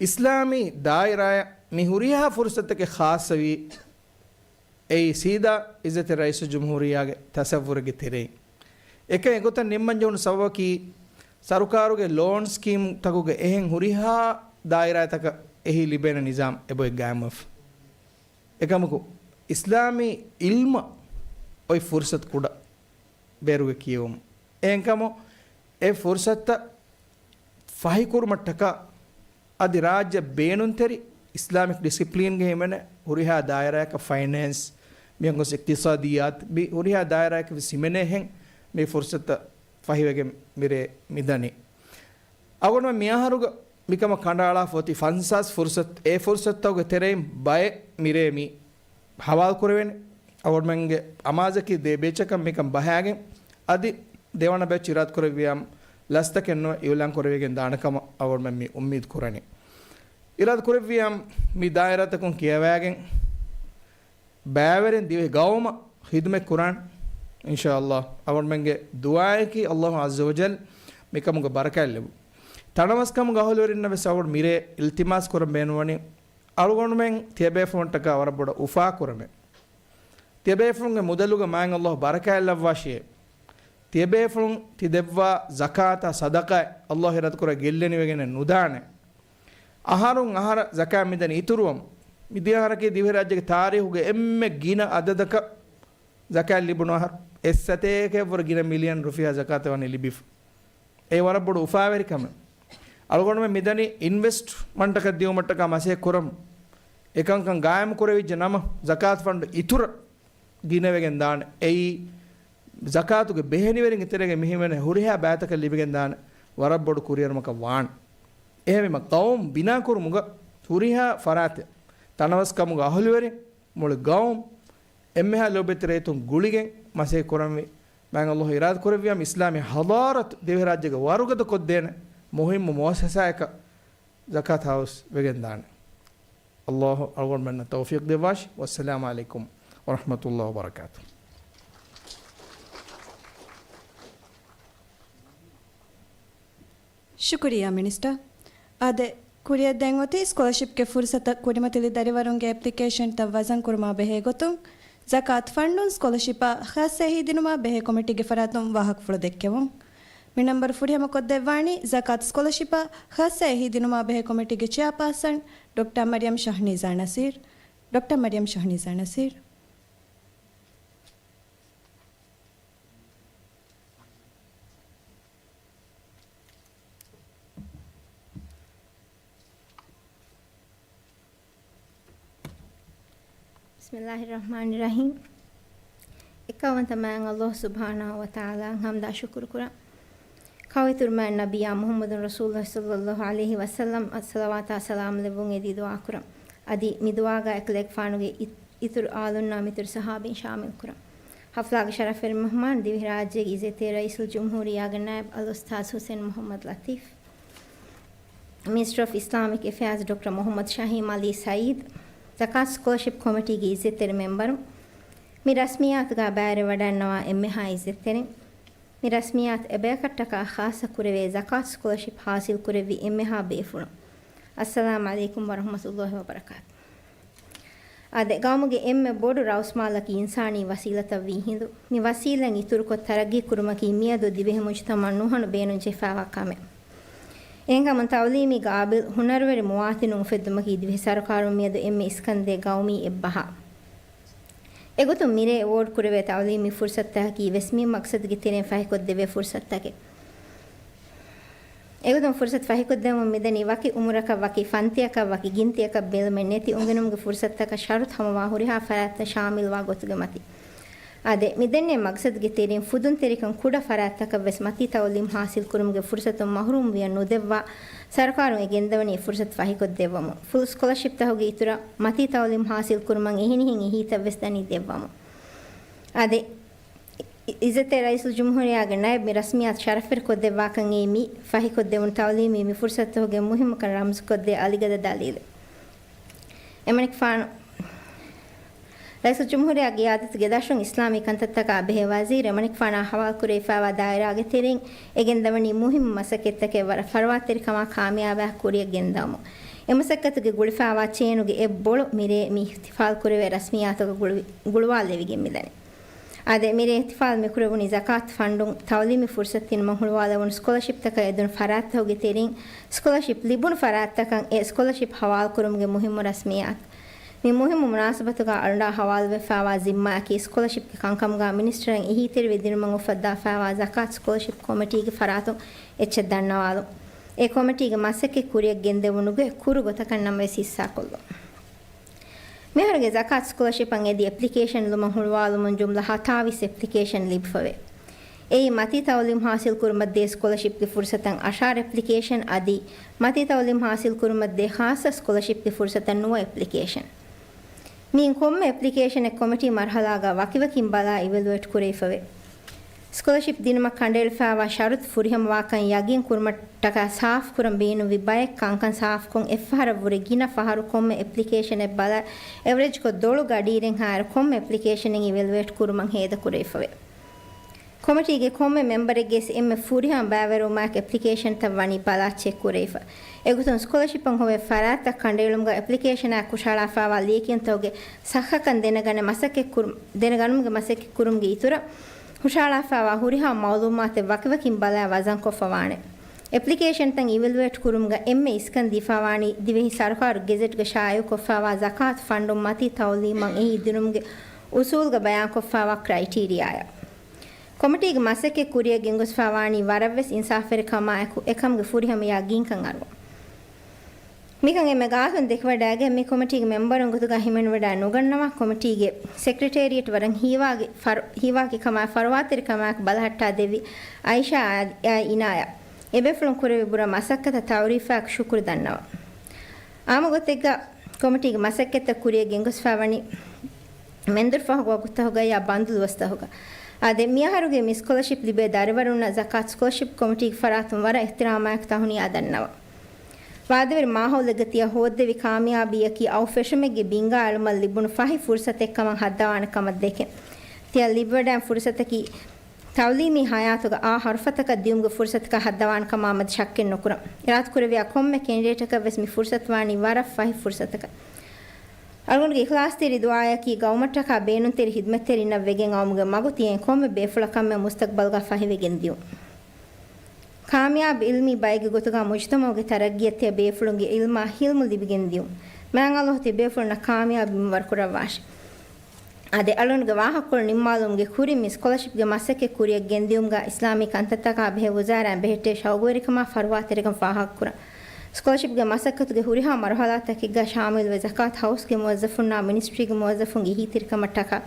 އިސްލާމީ ދާއިރާއަށް މި ހުރިހާ ފުރުސަތުތަކެއް ޚާއްޞަވީ އެއީ ސީދާ އިއްޒަތްތެރި ރައީސުލްޖުމްހޫރިއްޔާގެ ތަސައްވުރެއްގެ ތެރެއިން. އެކަން އެގޮތަށް ނިންމަން ޖެހުނު ސަބަބަކީ، ސަރުކާރުގެ ލޯން ސްކީމްތަކުގެ އެހެން ހުރިހާ ދާއިރާތަކަށް އެހީ ލިބޭނެ ނިޒާމް އެބައޮތް ގާއިމްވެފަ. އެކަމަކު، އިސްލާމީ އިލްމަށް އޮތް ފުރުސަތު ކުޑަ ބޭރުގެ ކިޔެވުމުން. އެހެންކަމުން، އެ ފުރުސަތުތައް ފަހިކުރުމަށްޓަކާ އަދި ރާއްޖެ ބޭނުންތެރި އިސްލާމިކް ޑިސިޕްލީންގެ ހިމެނޭ ހުރިހާ ދާއިރާއަކަށް ފައިނޭންސް، މިހެން ގޮސް އިޤްތިޞާދިއްޔާތު، މި ހުރިހާ ދާއިރާއަކަށް ވެސް ހިމެނޭހެން މި ފުރުސަތުތައް ފަހިވެގެން މިރޭ މިދަނީ. އަޅުގަނޑުމެން މިއަހަރުގަ މިކަމަށް ކަނޑައަޅާފަ އޮތީ ފަންސާސް ފުރުސަތު، އެ ފުރުސަތުތަކުގެ ތެރެއިން ބައެއް މިރޭ މި ހަވާލު ކުރެވޭނެ. އަޅުގަނޑުމެންގެ އަމާޒަކީ ދެ ބޭޗަކަށް މިކަން ބަހާގެން، އަދި ދެވަނަ ބޭޗް އިރާދަ ކުރެއްވިޔާމު ލަސްތަކެއް ނުވެ އިއުލާން ކުރެވިގެން ދާނެ ކަމަށް އަޅުގަނޑުމެން މި އުއްމީދު ކުރަނީ. އިރާދަ ކުރެއްވިޔާމު މި ދާއިރާތަކުން ކިޔަވައިގެން، ބައިވެރިން ދިވެހި ގައުމަށް ޚިދުމަތް ކުރާން. އިންޝާﷲ، އަޅުގަނޑުމެންގެ ދުޢާއަކީ ﷲ ޢައްޒަ ވަޖައްލަ މިކަމުގެ ބަރަކާތް ލެއްވުން. ތަނަވަސްކަމުގެ އަހުލުވެރިންނަށް ވެސް އަޅުގަނޑު މިރޭ އިލްތިމާސް ކުރަން ބޭނުންވަނީ، އަޅުގަނޑުމެން ތިޔަބޭފުޅުންޓަކާ ވަރަށް ބޮޑަށް އުފާކުރަމޭ. ތިޔަބޭފުޅުންގެ މުދަލުގަ މާތް ﷲ ބަރަކާތް ލައްވާށިއޭ. ތިޔަބޭފުޅުން ތި ދެއްވާ ޒަކާތާ ޞަދަޤާތް ﷲ އިރާދަކުރާ ގެއްލެނިވެގެނެއް ނުދާނެ. އަހަރުން އަހަރަށް ޒަކާތް މިދަނީ އިތުރުވަމުން. މިދިޔަ އަހަރަކީ ދިވެހިރާއްޖޭގެ ތާރީޚުގެ އެންމެ ގިނަ އަދަދަކަށް ޒަކާތް ލިބުނު އަހަރު. އެއް ސަތޭކައަށްވުރެ ގިނަ މިލިއަން ރުފިޔާ ޒަކާތެއް ވަނީ ލިބިފަ. އެ ވަރަށް ބޮޑު އުފާވެރިކަމެއް. އަޅުގަނޑުމެން މިދަނީ އިންވެސްޓްމަންޓަކަށް ދިއުމަށްޓަކާ މަސައްކަތް ކުރަމުން. އެކަންކަން ގާއިމު ކުރެވިއްޖެ ނަމަ، ޒަކާތު ފަންޑު އިތުރަށް ގިނަވެގެން ދާނެ. އެއީ، ޒަކާތުގެ ބެހެނިވެރިންގެ ތެރޭގަ މިހިމެނޭ ހުރިހާ ބައިތަކަށް ލިބިގެން ދާނެ ވަރަށް ބޮޑު ކުރިއެރުމަކަށް ވާނެ. އެހެންވީމަ، ޤައުމު ބިނާ ކުރުމުގަ ހުރިހާ ފަރާތެއް، ތަނަވަސްކަމުގެ އަހުލުވެރިން، މުޅި ޤައުމު، އެންމެހާ ލޯބިވެތި ރައްޔިތުން ގުޅިގެން މަސައްކަތް ކުރަންވީ. މާތް ﷲ އިރާދަ ކުރެއްވިޔާމު އިސްލާމީ ޙަޟާރަތު ދިވެހިރާއްޖޭގަ ވަރުގަދަ ކޮށްދޭނެ މުހިއްމު މުއައްސަސާއަކަށް ޒަކާތު ހައުސް ވެގެން ދާނެ. ﷲ އަޅުގަނޑުމެންނަށް ތައުފީޤު ދެއްވާށި. ވައްސަލާމު ޢަލައިކުމް ވަރަޙްމަތުﷲ ވަބަރަކާތުހު. ޝުކުރިއްޔާ މިނިސްޓަރ. އާދެ، ކުރިއަށް ދެން އޮތީ ސްކޮލަޝިޕްގެ ފުރުސަތަށް ކުރިމަތިލި ދަރިވަރުންގެ އެޕްލިކޭޝަންތައް ވަޒަން ކުރުމާ ބެހޭ ގޮތުން، ޒަކާތު ފަންޑުން ސްކޮލަޝިޕަށް ޚާއްސައެހީ ދިނުމާ ބެހޭ ކޮމިޓީގެ ފަރާތުން ވާހަކަފުޅު ދެއްކެވުން. މި ނަންބަރު ފުރިހަމަކޮށްދެއްވާނީ ޒަކާތު ސްކޮލަޝިޕަށް ޚާއްސައެހީ ދިނުމާ ބެހޭ ކޮމިޓީގެ ޗެއާޕާސަން ޑޮކްޓަރ މަރިޔަމް ޝަހްނީޒާ ނަސީރް. ޑޮކްޓަރ މަރިޔަމް ޝަހްނީޒާ ނަސީރް. ބިސްމިއްލާހި ރަޙްމާނި ރަޙީމް. އެކައުވަންތަ މާތް ﷲ ސުބްޙާނަހޫ ވަތަޢާލާއަށް ޙަމްދާ ޝުކުރު ކުރަން. ކައު އިތުރު މާތް ނަބިއްޔާ މުޙައްމަދު ރަސޫލުﷲ ޞައްލައްލާހު ޢަލައިހި ވަސައްލަމަށް ޞަލަވާތާ ސަލާމް ލެއްވުން އެދި ދުޢާ ކުރަން. އަދި މި ދުޢާގަ އެކަލޭގެފާނުގެ އި-، އިތުރު އާލުންނާ މިތުރު ޞަޙާބީން ޝާމިލް ކުރަން. ޙަފްލާގެ ޝަރަފުވެރި މެހްމާން ދިވެހިރާއްޖޭގެ އިއްޒަތްތެރި ރައީސުލްޖުމްހޫރިއްޔާގެ ނާއިބް އަލްއުސްތާޛު ޙުސެން މުޙައްމަދު ލަތީފް. މިނިސްޓަރ އޮފް އިސްލާމިކް އެފެއާޒް ޑޮކްޓަރ މުޙައްމަދު ޝަހީމް ޢަލީ ސަޢީދު، ޒަކާތު ސްކޮލަޝިޕް ކޮމިޓީގެ އިއްޒަތްތެރި މެމްބަރުން، މި ރަސްމިއްޔާތުގަ ބައިވެރިވަޑައިގަންނަވާ އެންމެހާ އިއްޒަތްތެރިން، މި ރަސްމިއްޔާތު އެބަޔަކަށްޓަކާ ޚާއްޞަ ކުރެވޭ ޒަކާތު ސްކޮލަޝިޕް ޙާޞިލް ކުރެއްވި އެންމެހާ ބޭފުޅުން. އައްސަލާމް ޢަލައިކުމް ވަރަޙްމަތުﷲ ވަބަރަކާތު. އާދެ، ގައުމުގެ އެންމެ ބޮޑު ރައުސްމާލަކީ އިންސާނީ ވަސީލަތަށް ވީ ހިނދު. މި ވަސީލަތް އިތުރުކޮށް ތަރައްގީ ކުރުމަކީ މިއަދު ދިވެހި މުޖުތަމަޢަށް ނުހަނު ބޭނުން ޖެހިފައިވާ ކަމެއް. އެހެންކަމުން ތަޢުލީމީ ގާބިލް ހުނަރުވެރި މުވާތިނުން އުފެއްދުމަކީ ދިވެހި ސަރުކާރުން މިއަދު އެންމެ އިސްކަންދޭ ގައުމީ އެއްބަހާ. އެގޮތުން މިރޭ އެވޯޑް ކުރެވޭ ތަޢުލީމީ ފުރުސަތުތަކަކީ ވެސް މި މަޤްޞަދުގެ ތެރެއިން ފަހިކޮށްދެވޭ ފުރުސަތުތަކެއް. އެގޮތުން ފުރުސަތު ފަހިކޮށްދެވުމުން މިދަނީ ވަކި އުމުރަކަށް، ވަކި ފަންތިއަކަށް، ވަކި ގިންތިއަކަށް ބެލުމެއް ނެތި އުނގެނުމުގެ ފުރުސަތުތަކަށް ޝަރުތު ހަމަވާ ހުރިހާ ފަރާތްތައް ޝާމިލްވާ ގޮތުގެ މަތި. އާދެ، މިދެންނެވި މަޤްޞަދުގެ ތެރެއިން ފުދުންތެރިކަން ކުޑަ ފަރާތްތަކަށް ވެސް މަތީ ތަޢުލީމް ޙާޞިލް ކުރުމުގެ ފުރުސަތުން މަޙްރޫމް ވިޔަ ނުދެއްވާ، ސަރުކާރުން އެ ގެންދަވަނީ އެ ފުރުސަތު ފަހިކޮށްދެއްވަމުން. ފުލު ސްކޮލަޝިޕްތަކުގެ އިތުރަށް މަތީ ތަޢުލީމް ޙާޞިލް ކުރުމަށް އެހިނިހެން އެހީތައް ވެސް ދަނީ ދެއްވަމުން. އާދެ، އިއްޒަތްތެރި ރައީސުލްޖުމްހޫރިއްޔާގެ ނައިބް މި ރަސްމިއްޔާތު ޝަރަފުވެރިކޮށްދެއްވާކަން އެއީ މި ފަހިކޮށްދެވުނު ތަޢުލީމީ މި ފުރުސަތުގެ މުހިއްމުކަން ރަމްޒުކޮށްދޭ އަލިގަދަ ދަލީލެއް. އެމަނިކުފާނު ރައީސުލްޖުމްހޫރިއްޔާގެ އިއާދަތުގެ ދަށުން އިސްލާމީ ކަންތައްތަކާ ބެހޭ ވަޒީރު އެމަނިކުފާނާ ހަވާލުކުރެވިފައިވާ ދާއިރާގެ ތެރެއިން އެ ގެންދަވަނީ މުހިއްމު މަސައްކަތްތަކެއް ވަރަށް ފަރުވާތެރިކަމާ ކާމިޔާބާ ކުރިއަށް ގެންދަވަމުން. އެ މަސައްކަތުގެ ގުޅިފައިވާ ޗޭނުގެ އެއްބޮޅު މިރޭ މި އިޙްތިފާލް ކުރެވޭ ރަސްމިއްޔާތުގަ ގުޅުވި-، ގުޅުވާލެވިގެން މިދަނީ. އާދެ، މިރޭ އިޙްތިފާލް މިކުރެވުނީ ޒަކާތު ފަންޑުން ތަޢުލީމީ ފުރުސަތު ދިނުމަށް ހުޅުވާލެވުނު ސްކޮލަޝިޕްތަކަށް އެދުނު ފަރާތްތަކުގެ ތެރެއިން ސްކޮލަޝިޕް ލިބުނު ފަރާތްތަކަށް އެ ސްކޮލަޝިޕް ހަވާލުކުރުމުގެ މުހިއްމު ރަސްމިއްޔާތު. މި މުހިއްމު މުނާސަބަތުގަ އަޅުގަނޑާ ހަވާލުވެފައިވާ ޒިންމާއަކީ ސްކޮލަށިޕްގެ ކަންކަމުގަ މިނިސްޓަރަށް އެހީތެރިވެ ދިނުމަށް އުފައްދާފައިވާ ޒަކާތު ސްކޮލަށިޕް ކޮމިޓީގެ ފަރާތުން އެއްޗެއް ދަންނަވާލުން. އެ ކޮމިޓީގެ މަސައްކަތް ކުރިއަށް ގެންދެވުނުގެ ކުރު ގޮތަކަށް ނަމަވެސް ހިއްސާކޮށްލުން. މިހާރުގެ ޒަކާތު ސްކޮލަޝިޕަށް އެދި އެޕްލިކޭޝަން ލުމަށް ހުޅުވާލުމުން ޖުމްލަ ހަތާވީސް އެޕްލިކޭޝަން ލިބިފަވޭ. އެއީ މަތީ ތައުލީމް ހާސިލް ކުރުމަށްދޭ ސްކޮލަޝިޕްގެ ފުރުސަތަށް އަށާރަ އެޕްލިކޭޝަން އަދި މަތީ ތައުލީމް ހާސިލް ކުރުމަށްދޭ ޚާއްޞަ ސްކޮލަޝިޕްގެ ފުރުސަތަށް ނުވަ އެޕްލިކޭޝަން. މިއިން ކޮންމެ އެޕްލިކޭޝަނެއް ކޮމިޓީ މަރުހަލާގަ ވަކިވަކިން ބަލާ އިވެލުއޭޓް ކުރެވިފަވޭ. ސްކޮލަޝިޕް ދިނުމަށް ކަނޑައެޅިފައިވާ ޝަރުތު ފުރިހަމަވާކަން ޔަގީން ކުރުމަށްޓަކާ ސާފުކުރަން ބޭނުންވި ބައެއް ކަންކަން ސާފުކޮށް އެއްފަހަރަށްވުރެ ގިނަ ފަހަރު ކޮންމެ އެޕްލިކޭޝަނެއް ބަލާ އެވަރެޖްކޮށް ދޮޅު ގަޑިއިރެއްހާއިރު ކޮންމެ އެޕްލިކޭޝަނެއް އިވެލުއޭޓް ކުރުމަށް ހޭދަކުރެވިފަވޭ. ކޮމިޓީގެ ކޮންމެ މެމްބަރެއްގެ އެންމެ ފުރިހަމަ ބައިވެރިވުމާއެކު އެޕްލިކޭޝަންތައް ވަނީ ބަލާ ޗެކް ކުރެވިފަ. އެގޮތުން ސްކޮލަޝިޕަށް ހޮވޭ ފަރާތްތައް ކަނޑައެޅުމުގަ އެޕްލިކޭޝަނާ ހުށަހަޅާފައިވާ ލިޔެކިޔުންތަކުގެ ސައްހަކަން ދެނެގަނެ މަސައްކަތް ކުރު-، ދެނެގަނުމުގެ މަސައްކަތް ކުރުމުގެ އިތުރަށް ހުށަހަޅާފައިވާ ހުރިހާ މައުލޫމާތެއް ވަކިވަކިން ބަލާ ވަޒަންކޮށްފަވާނެ. އެޕްލިކޭޝަންތައް އިވެލުއޭޓް ކުރުމުގަ އެންމެ އިސްކަން ދީފަވާނީ ދިވެހި ސަރުކާރު ގެޒެޓްގަ ޝާއިޢުކޮށްފައިވާ ޒަކާތު ފަންޑުން މަތީ ތައުލީމަށް އެހީ ދިނުމުގެ އުސޫލުގަ ބަޔާންކޮށްފައިވާ ކްރައިޓީރިއާއަށް. ކޮމިޓީގެ މަސައްކަތް ކުރިއަށް ގެންގޮސްފައިވާނީ ވަރަށްވެސް އިންސާފުވެރިކަމާއެކު އެކަމުގެ ފުރިހަމަ ޔަގީންކަން އަރުވަން. މިކަން އެންމެ ގާތުން ދެކިވަޑައިގެން މި ކޮމިޓީގެ މެމްބަރުން ގޮތުގަ ހިމެނިވަޑައި ނުގަންނަވާ ކޮމިޓީގެ ސެކްރެޓޭރިއެޓް ވަރަށް ހީވާގި ފަރު-، ހީވާގި ކަމާއި ފަރުވާތެރިކަމާއެކު ބަލަހައްޓާ ދެއްވި އައިޝާ އާ އިނާޔާ އެބޭފުޅުން ކުރެއްވި ބުރަ މަސައްކަތަށް ތައުރީފާއެކު ޝުކުރު ދަންނަވަން. އާއްމު ގޮތެއްގަ ކޮމިޓީގެ މަސައްކަތްތައް ކުރިއަށް ގެންގޮސްފައިވަނީ މެންދުރުފަހު ވަގުތުތަކުގައި ބަންދު ދުވަސްތަކުގަ. އާދެ، މިއަހަރުގެ މި ސްކޮލަޝިޕް ލިބޭ ދަރިވަރުންނަށް ޒަކާތު ސްކޮލަޝިޕް ކޮމިޓީގެ ފަރާތުން ވަރަށް އިޙްތިރާމާއެކު ތަހުނިޔާ ދަންނަވަން. ވާދަވެރި މާހައުލެއްގަ ތިޔަ ހޯއްދެވި ކާމިޔާބީއަކީ އައު ފެށުމެއްގެ ބިންގާ އެޅުމަށް ލިބުނު ފަހި ފުރުސަތެއްކަމަށް ހައްދަވާނެ ކަމަށް ދެކެން. ތިޔަ ލިބިވަޑައި ފުރުސަތަކީ ތައުލީމީ ހަޔާތުގަ އާ ހަރުފަތަކަށް ދިޔުމުގެ ފުރުސަތަކާ ހައްދަވާން ކަމާ މަދު ޝައްކެއް ނުކުރަން. އިރާދަކުރެއްވިޔާ ކޮންމެ ކެނޑިޑޭޓަކަށް ވެސް މި ފުރުސަތު ވާނީ ވަރަށް ފަހި ފުރުސަތަކަށް. އަޅުގަނޑުގެ އިޚްލާޞްތެރި ދުޢާއަކީ ގައުމަށްޓަކާ ބޭނުންތެރި ހިދްމަތްތެރިންނަށް ވެގެން އައުމުގެ މަގު ތިޔައިން ކޮންމެ ބޭފުޅަކަށްމެ މުސްތަޤްބަލްގަ ފަހިވެގެން ދިޔުން. ކާމިޔާބު އިލްމީ ބައެއްގެ ގޮތުގަ މުޖުތަމަޢުގެ ތަރައްގީއަށް ތިޔަބޭފުޅުންގެ އިލްމާ ހިލްމު ލިބިގެން ދިޔުން. މާތް ﷲ ތިޔަބޭފުޅުންނަށް ކާމިޔާބީ މިންވަރު ކުރައްވާށި. އަދި އަޅުގަނޑުގެ ވާހަކަކޮޅު ނިންމާލުމުގެ ކުރިން މި ސްކޮލަޝިޕްގެ މަސައްކަތް ކުރިއަށް ގެންދިޔުމުގަ އިސްލާމީ ކަންތައްތަކާ ބެހޭ ވުޒާރާއިން ބެހެއްޓޭ ޝައުގުވެރިކަމާ ފަރުވާތެރިކަން ފާހަގަކުރަން. ސްކޮލަޝިޕްގެ މަސައްކަތުގެ ހުރިހާ މަރުހަލާތަކެއްގަ ޝާމިލްވެ ޒަކާތު ހައުސްގެ މުވައްޒަފުންނާ މިނިސްޓްރީގެ މުވައްޒަފުންގެ އެހީތެރިކަމަށްޓަކާ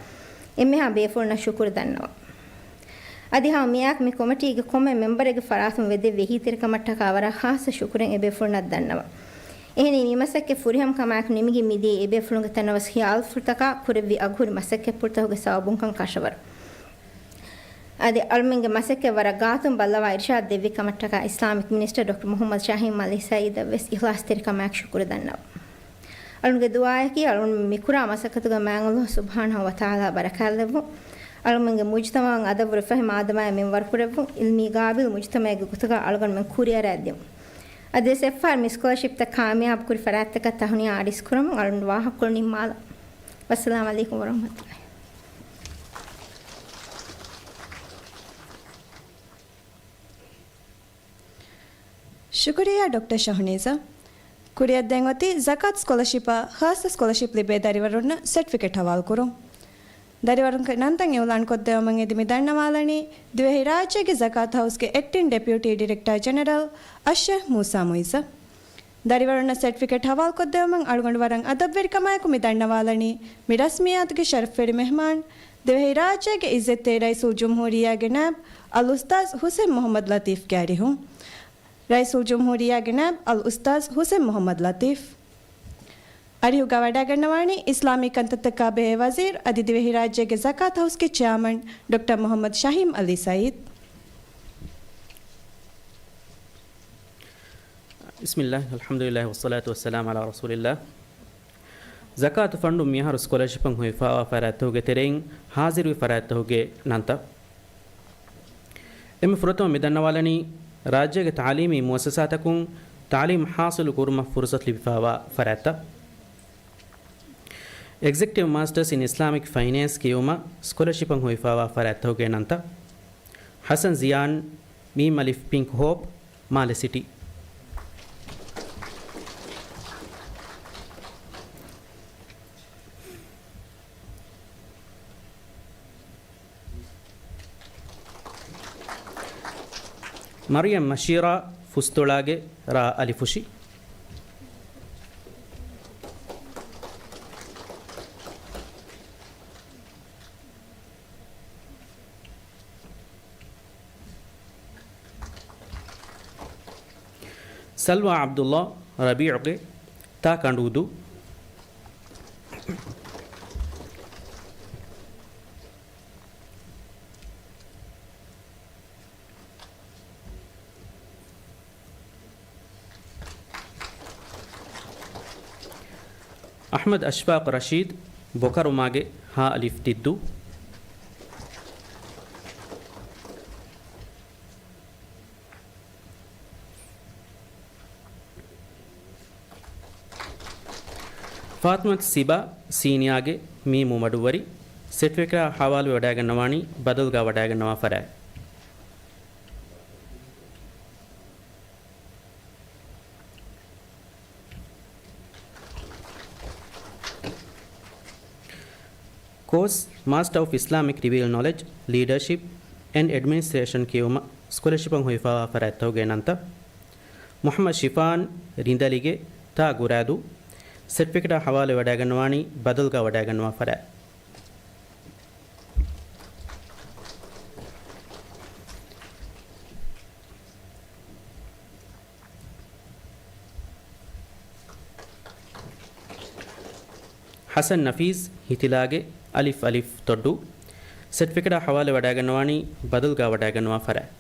އެންމެހާ ބޭފުޅުންނަށް ޝުކުރު ދަންނަވަން. އަދި ހަމަ މިއާއެކު މި ކޮމިޓީގެ ކޮންމެ މެމްބަރެއްގެ ފަރާތުން ވެދެއްވި އެހީތެރިކަމަށްޓަކާ ވަރަށް ޚާއްޞަ ޝުކުރެއް އެބޭފުޅުންނަށް ދަންނަވަން. އެހެނީ މި މަސައްކަތް ފުރިހަމަ ކަމާއެކު ނިމިގެން މިދިޔައީ އެބޭފުޅުންގެ ތަނަވަސް ޚިޔާލުފުޅުތަކާ ކުރެއްވި އަގުހުރި މަސައްކަތްޕުޅުތަކުގެ ސަބަބުންކަން ކަށަވަރު. އަދި އަޅުމެންގެ މަސައްކަތް ވަރަށް ގާތުން ބައްލަވާ އިރުޝާދު ދެއްވި ކަމަށްޓަކާ އިސްލާމިކް މިނިސްޓަރ ޑޮކްޓަރ މުޙައްމަދު ޝާހީން އަލީ ސައީދަށް ވެސް އިޚްލާޞްތެރިކަމާއެކު ޝުކުރު ދަންނަވަން. އަޅުގަނޑުގެ ދުޢާއަކީ އަޅުގަނޑު މި ކުރާ މަސައްކަތުގަ މާތް ﷲ ސުބްޙާނަހޫ ވަތަޢާލާ ބަރަކާތްލެއްވުން. އަޅުމެންގެ މުޖުތަމަޢަށް އަދަބު ރުފަހި މާދަމާއެއް މިންވަރުކުރެއްވުން. ޢިލްމީ ޤާބިލް މުޖުތަމަޢެއްގެ ގޮތުގަ އަޅުގަނޑުމެން ކުރިއަރައަށް ދިޔުން. އަދިވެސް އެއްފަހަރު މި ސްކޮލަޝިޕްތައް ކާމިޔާބު ކުރި ފަރާތްތަކަށް ތަހުނިޔާ އަރިސް ކުރަމުން އަޅުގަނޑު ވާހަކަކޮޅު ނިންމާލަން. ވައްސަލާމް ޢަލައިކުމް ވަރަޙްމަތުﷲ. ޝުކުރިއްޔާ ޑޮކްޓަރ ޝަހުނީޒާ. ކުރިއަށްދޭން އޮތީ ޒަކާތު ސްކޮލަޝިޕާ ޚާއްޞަ ސްކޮލަޝިޕް ލިބޭ ދަރިވަރުންނަށް ސެޓްފިކެޓް ހަވާލުކުރުން. ދަރިވަރުންގެ ނަންތައް އިޢުލާން ކޮށްދެއްވަމުން އެދި މި ދަންނަވާލަނީ ދިވެހިރާއްޖޭގެ ޒަކާތު ހައުސްގެ އެކްޓިން ޑެޕިއުޓީ ޑިރެކްޓާ ޖެނެރަލް އައްޝޭޚް މޫސާ މުޢިއްޒަށް. ދަރިވަރުންނަށް ސެޓްފިކެޓް ހަވާލުކޮށްދެވުމުން އަޅުގަނޑު ވަރަށް އަދަބުވެރިކަމާއެކު މި ދަންނަވާލަނީ މި ރަސްމިއްޔާތުގެ ޝަރަފުވެރި މެހްމާން، ދިވެހިރާއްޖޭގެ ޢިއްޒަތްތެރި ރައީސުލްޖުމްހޫރިއްޔާގެ ނައިބު އަލްއުސްތާޛް ޙުސެން މުޙައްމަދު ލަޠީފްގެ އަރިހުން. ރައީސުލްޖުމްހޫރިއްޔާގެ ނައިބު އަލްއުސްތާޛް ޙުސެން މުޙައްމަދު ލަޠީފް. އަރިހުގަ ވަޑައިގަންނަވާނީ އިސްލާމީ ކަންތައްތަކާ ބެހޭ ވަޒީރު އަދި ދިވެހިރާއްޖޭގެ ޒަކާތު ހައުސްގެ ޗެއާމަން ޑޮކްޓަރ މުޙައްމަދު ޝަހީމް ޢަލީ ސައީދު. ބިސްމިއްލާހި، އަލްޙަމްދުލިއްލާހި، ވައްޞަލާތު ވައްސަލާމު ޢަލާ ރަސޫލިއްލާހް. ޒަކާތު ފަންޑުން މިއަހަރު ސްކޮލަޝިޕަށް ހޮވިފާވާ ފަރާތްތަކުގެ ތެރެއިން ހާޒިރުވި ފަރާތްތަކުގެ ނަންތައް. އެންމެ ފުރަތަމަ މި ދަންނަވާލަނީ، ރާއްޖޭގެ ތަޢުލީމީ މުއައްސަސާތަކުން ތަޢުލީމް ޙާޞިލު ކުރުމަށް ފުރުޞަތު ލިބިފާވާ ފަރާތްތައް. އެގްޒެކެޓިވް މާސްޓަރސް އިން އިސްލާމިކް ފައިނޭންސް ކިޔެވުމަށް ސްކޮލަޝިޕަށް ހޮވިފާވާ ފަރާތްތަކުގެ ނަންތައް. ޙަސަން ޒިޔާން، މީމް އަލިފް ޕިންކް ހޯޕް، މާލެ ސިޓީ. މަރިޔަމް މަޝީރާ، ފުސްތޮޅާގެ ރާ އަލިފުށި. ސަލްވާ ޢަބްދުﷲ، ރަބީޢުގެ ތާ ކަނޑުއުދު. އަޙްމަދު އަޝްފާޤު ރަޝީދު، ބޮކަރުމާގެ ހާ އަލިފް ދިއްދޫ. ފާތިމަތު ސިބާ، ސީނިއާގެ މީމު މަޑުއްވަރި، ސެޓްފިކެޓާ ހަވާލުވެ ވަޑައިގަންނަވާނީ ބަދަލުގާ ވަޑައިގަންނަވާ ފަރާތް. ކޯސް، މާސްޓަރ އޮފް އިސްލާމިކް ރިވިއަލް ނޮލެޖް، ލީޑަރޝިޕް އެންޑް އެޑްމިނިސްޓްރޭޝަން ކިޔެވުމަށް ސްކޮލަޝިޕަށް ހޮވިފާވާ ފަރާތްތަކުގެ ނަންތައް. މުޙައްމަދު ޝިފާން، ރިނދަލިގެ ތާ ގުރާދޫ، ސެޓްފިކެޓާ ހަވާލުވެ ވަޑައިގަންނަވާނީ ބަދަލުގާ ވަޑައިގަންނަވާ ފަރާތް. ޙަސަން ނަފީސް، ހިތިލާގެ އަލިފް އަލިފް ތޮއްޑޫ، ސެޓްފިކެޓާ ހަވާލުވެ ވަޑައިގަންނަވާނީ ބަދަލުގާ ވަޑައިގަންނަވާ ފަރާތް.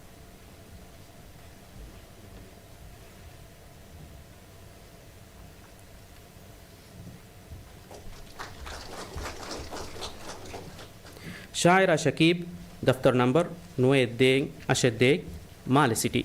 ޝާއިރާ ޝަކީބް، ދަފްތަރު ނަންބަރު ނުވައެއް ދޭއް އަށެއް ދޭއް، މާލެ ސިޓީ.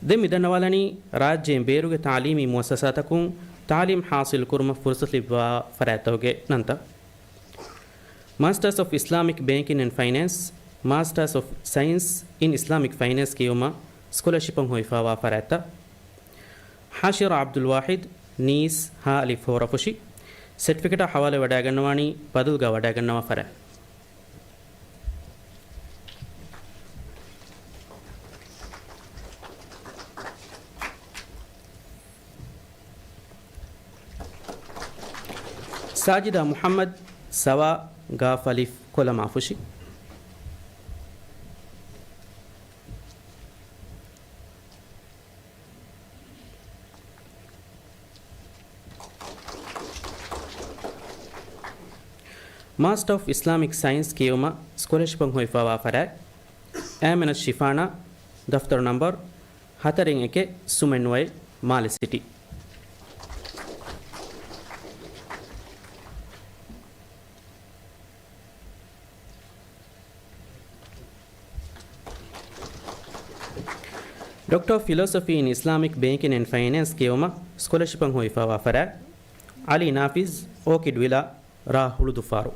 ދެން މި ދަންނަވާލަނީ، ރާއްޖޭން ބޭރުގެ ތާލީމީ މުއައްސަސާތަކުން ތާލީމް ޙާޞިލް ކުރުމަށް ފުރުޞަތު ލިބިވާ ފަރާތްތަކުގެ ނަންތައް. މާސްޓަރސް އޮފް އިސްލާމިކް ބޭންކިން އެންޑް ފައިނޭންސް، މާސްޓަރސް އޮފް ސައިންސް އިން އިސްލާމިކް ފައިނޭންސް ކިޔެވުމަށް ސްކޮލަޝިޕަށް ހޮވިފާވާ ފަރާތްތައް. ހާޝިރާ ޢަބްދުލް ވާޙިދް، ނީސް، ހާ އަލިފް ހޯރަފުށި، ސެޓްފިކެޓާ ޙަވާލުވެވަޑައިގަންނަވާނީ ބަދަލުގާ ވަޑައިގަންނަވާ ފަރާތް. ސާޖިދާ މުޙައްމަދު، ސަވާ، ގާފް އަލިފް ކޮލަމާފުށި. މާސްޓަރ އޮފް އިސްލާމިކް ސައިންސް ކިޔެވުމަށް ސްކޮލަޝިޕަށް ހޮވިފާވާ ފަރާތް. އައިމިނަތު ޝިފާނާ، ދަފްތަރު ނަންބަރު ހަތަރެއް އެކެއް ސުމެއް ނުވައެއް، މާލެ ސިޓީ. ޑޮކްޓަރ އޮފް ފިލޯސޮފީ އިން އިސްލާމިކް ބޭންކިން އެންޑް ފައިނޭންސް ކިޔެވުމަށް ސްކޮލަޝިޕަށް ހޮވިފާވާ ފަރާތް. ޢަލީ ނާފިޒް، އޯކިޑް ވިލާ، ރ. ހުޅުދުއްފާރު.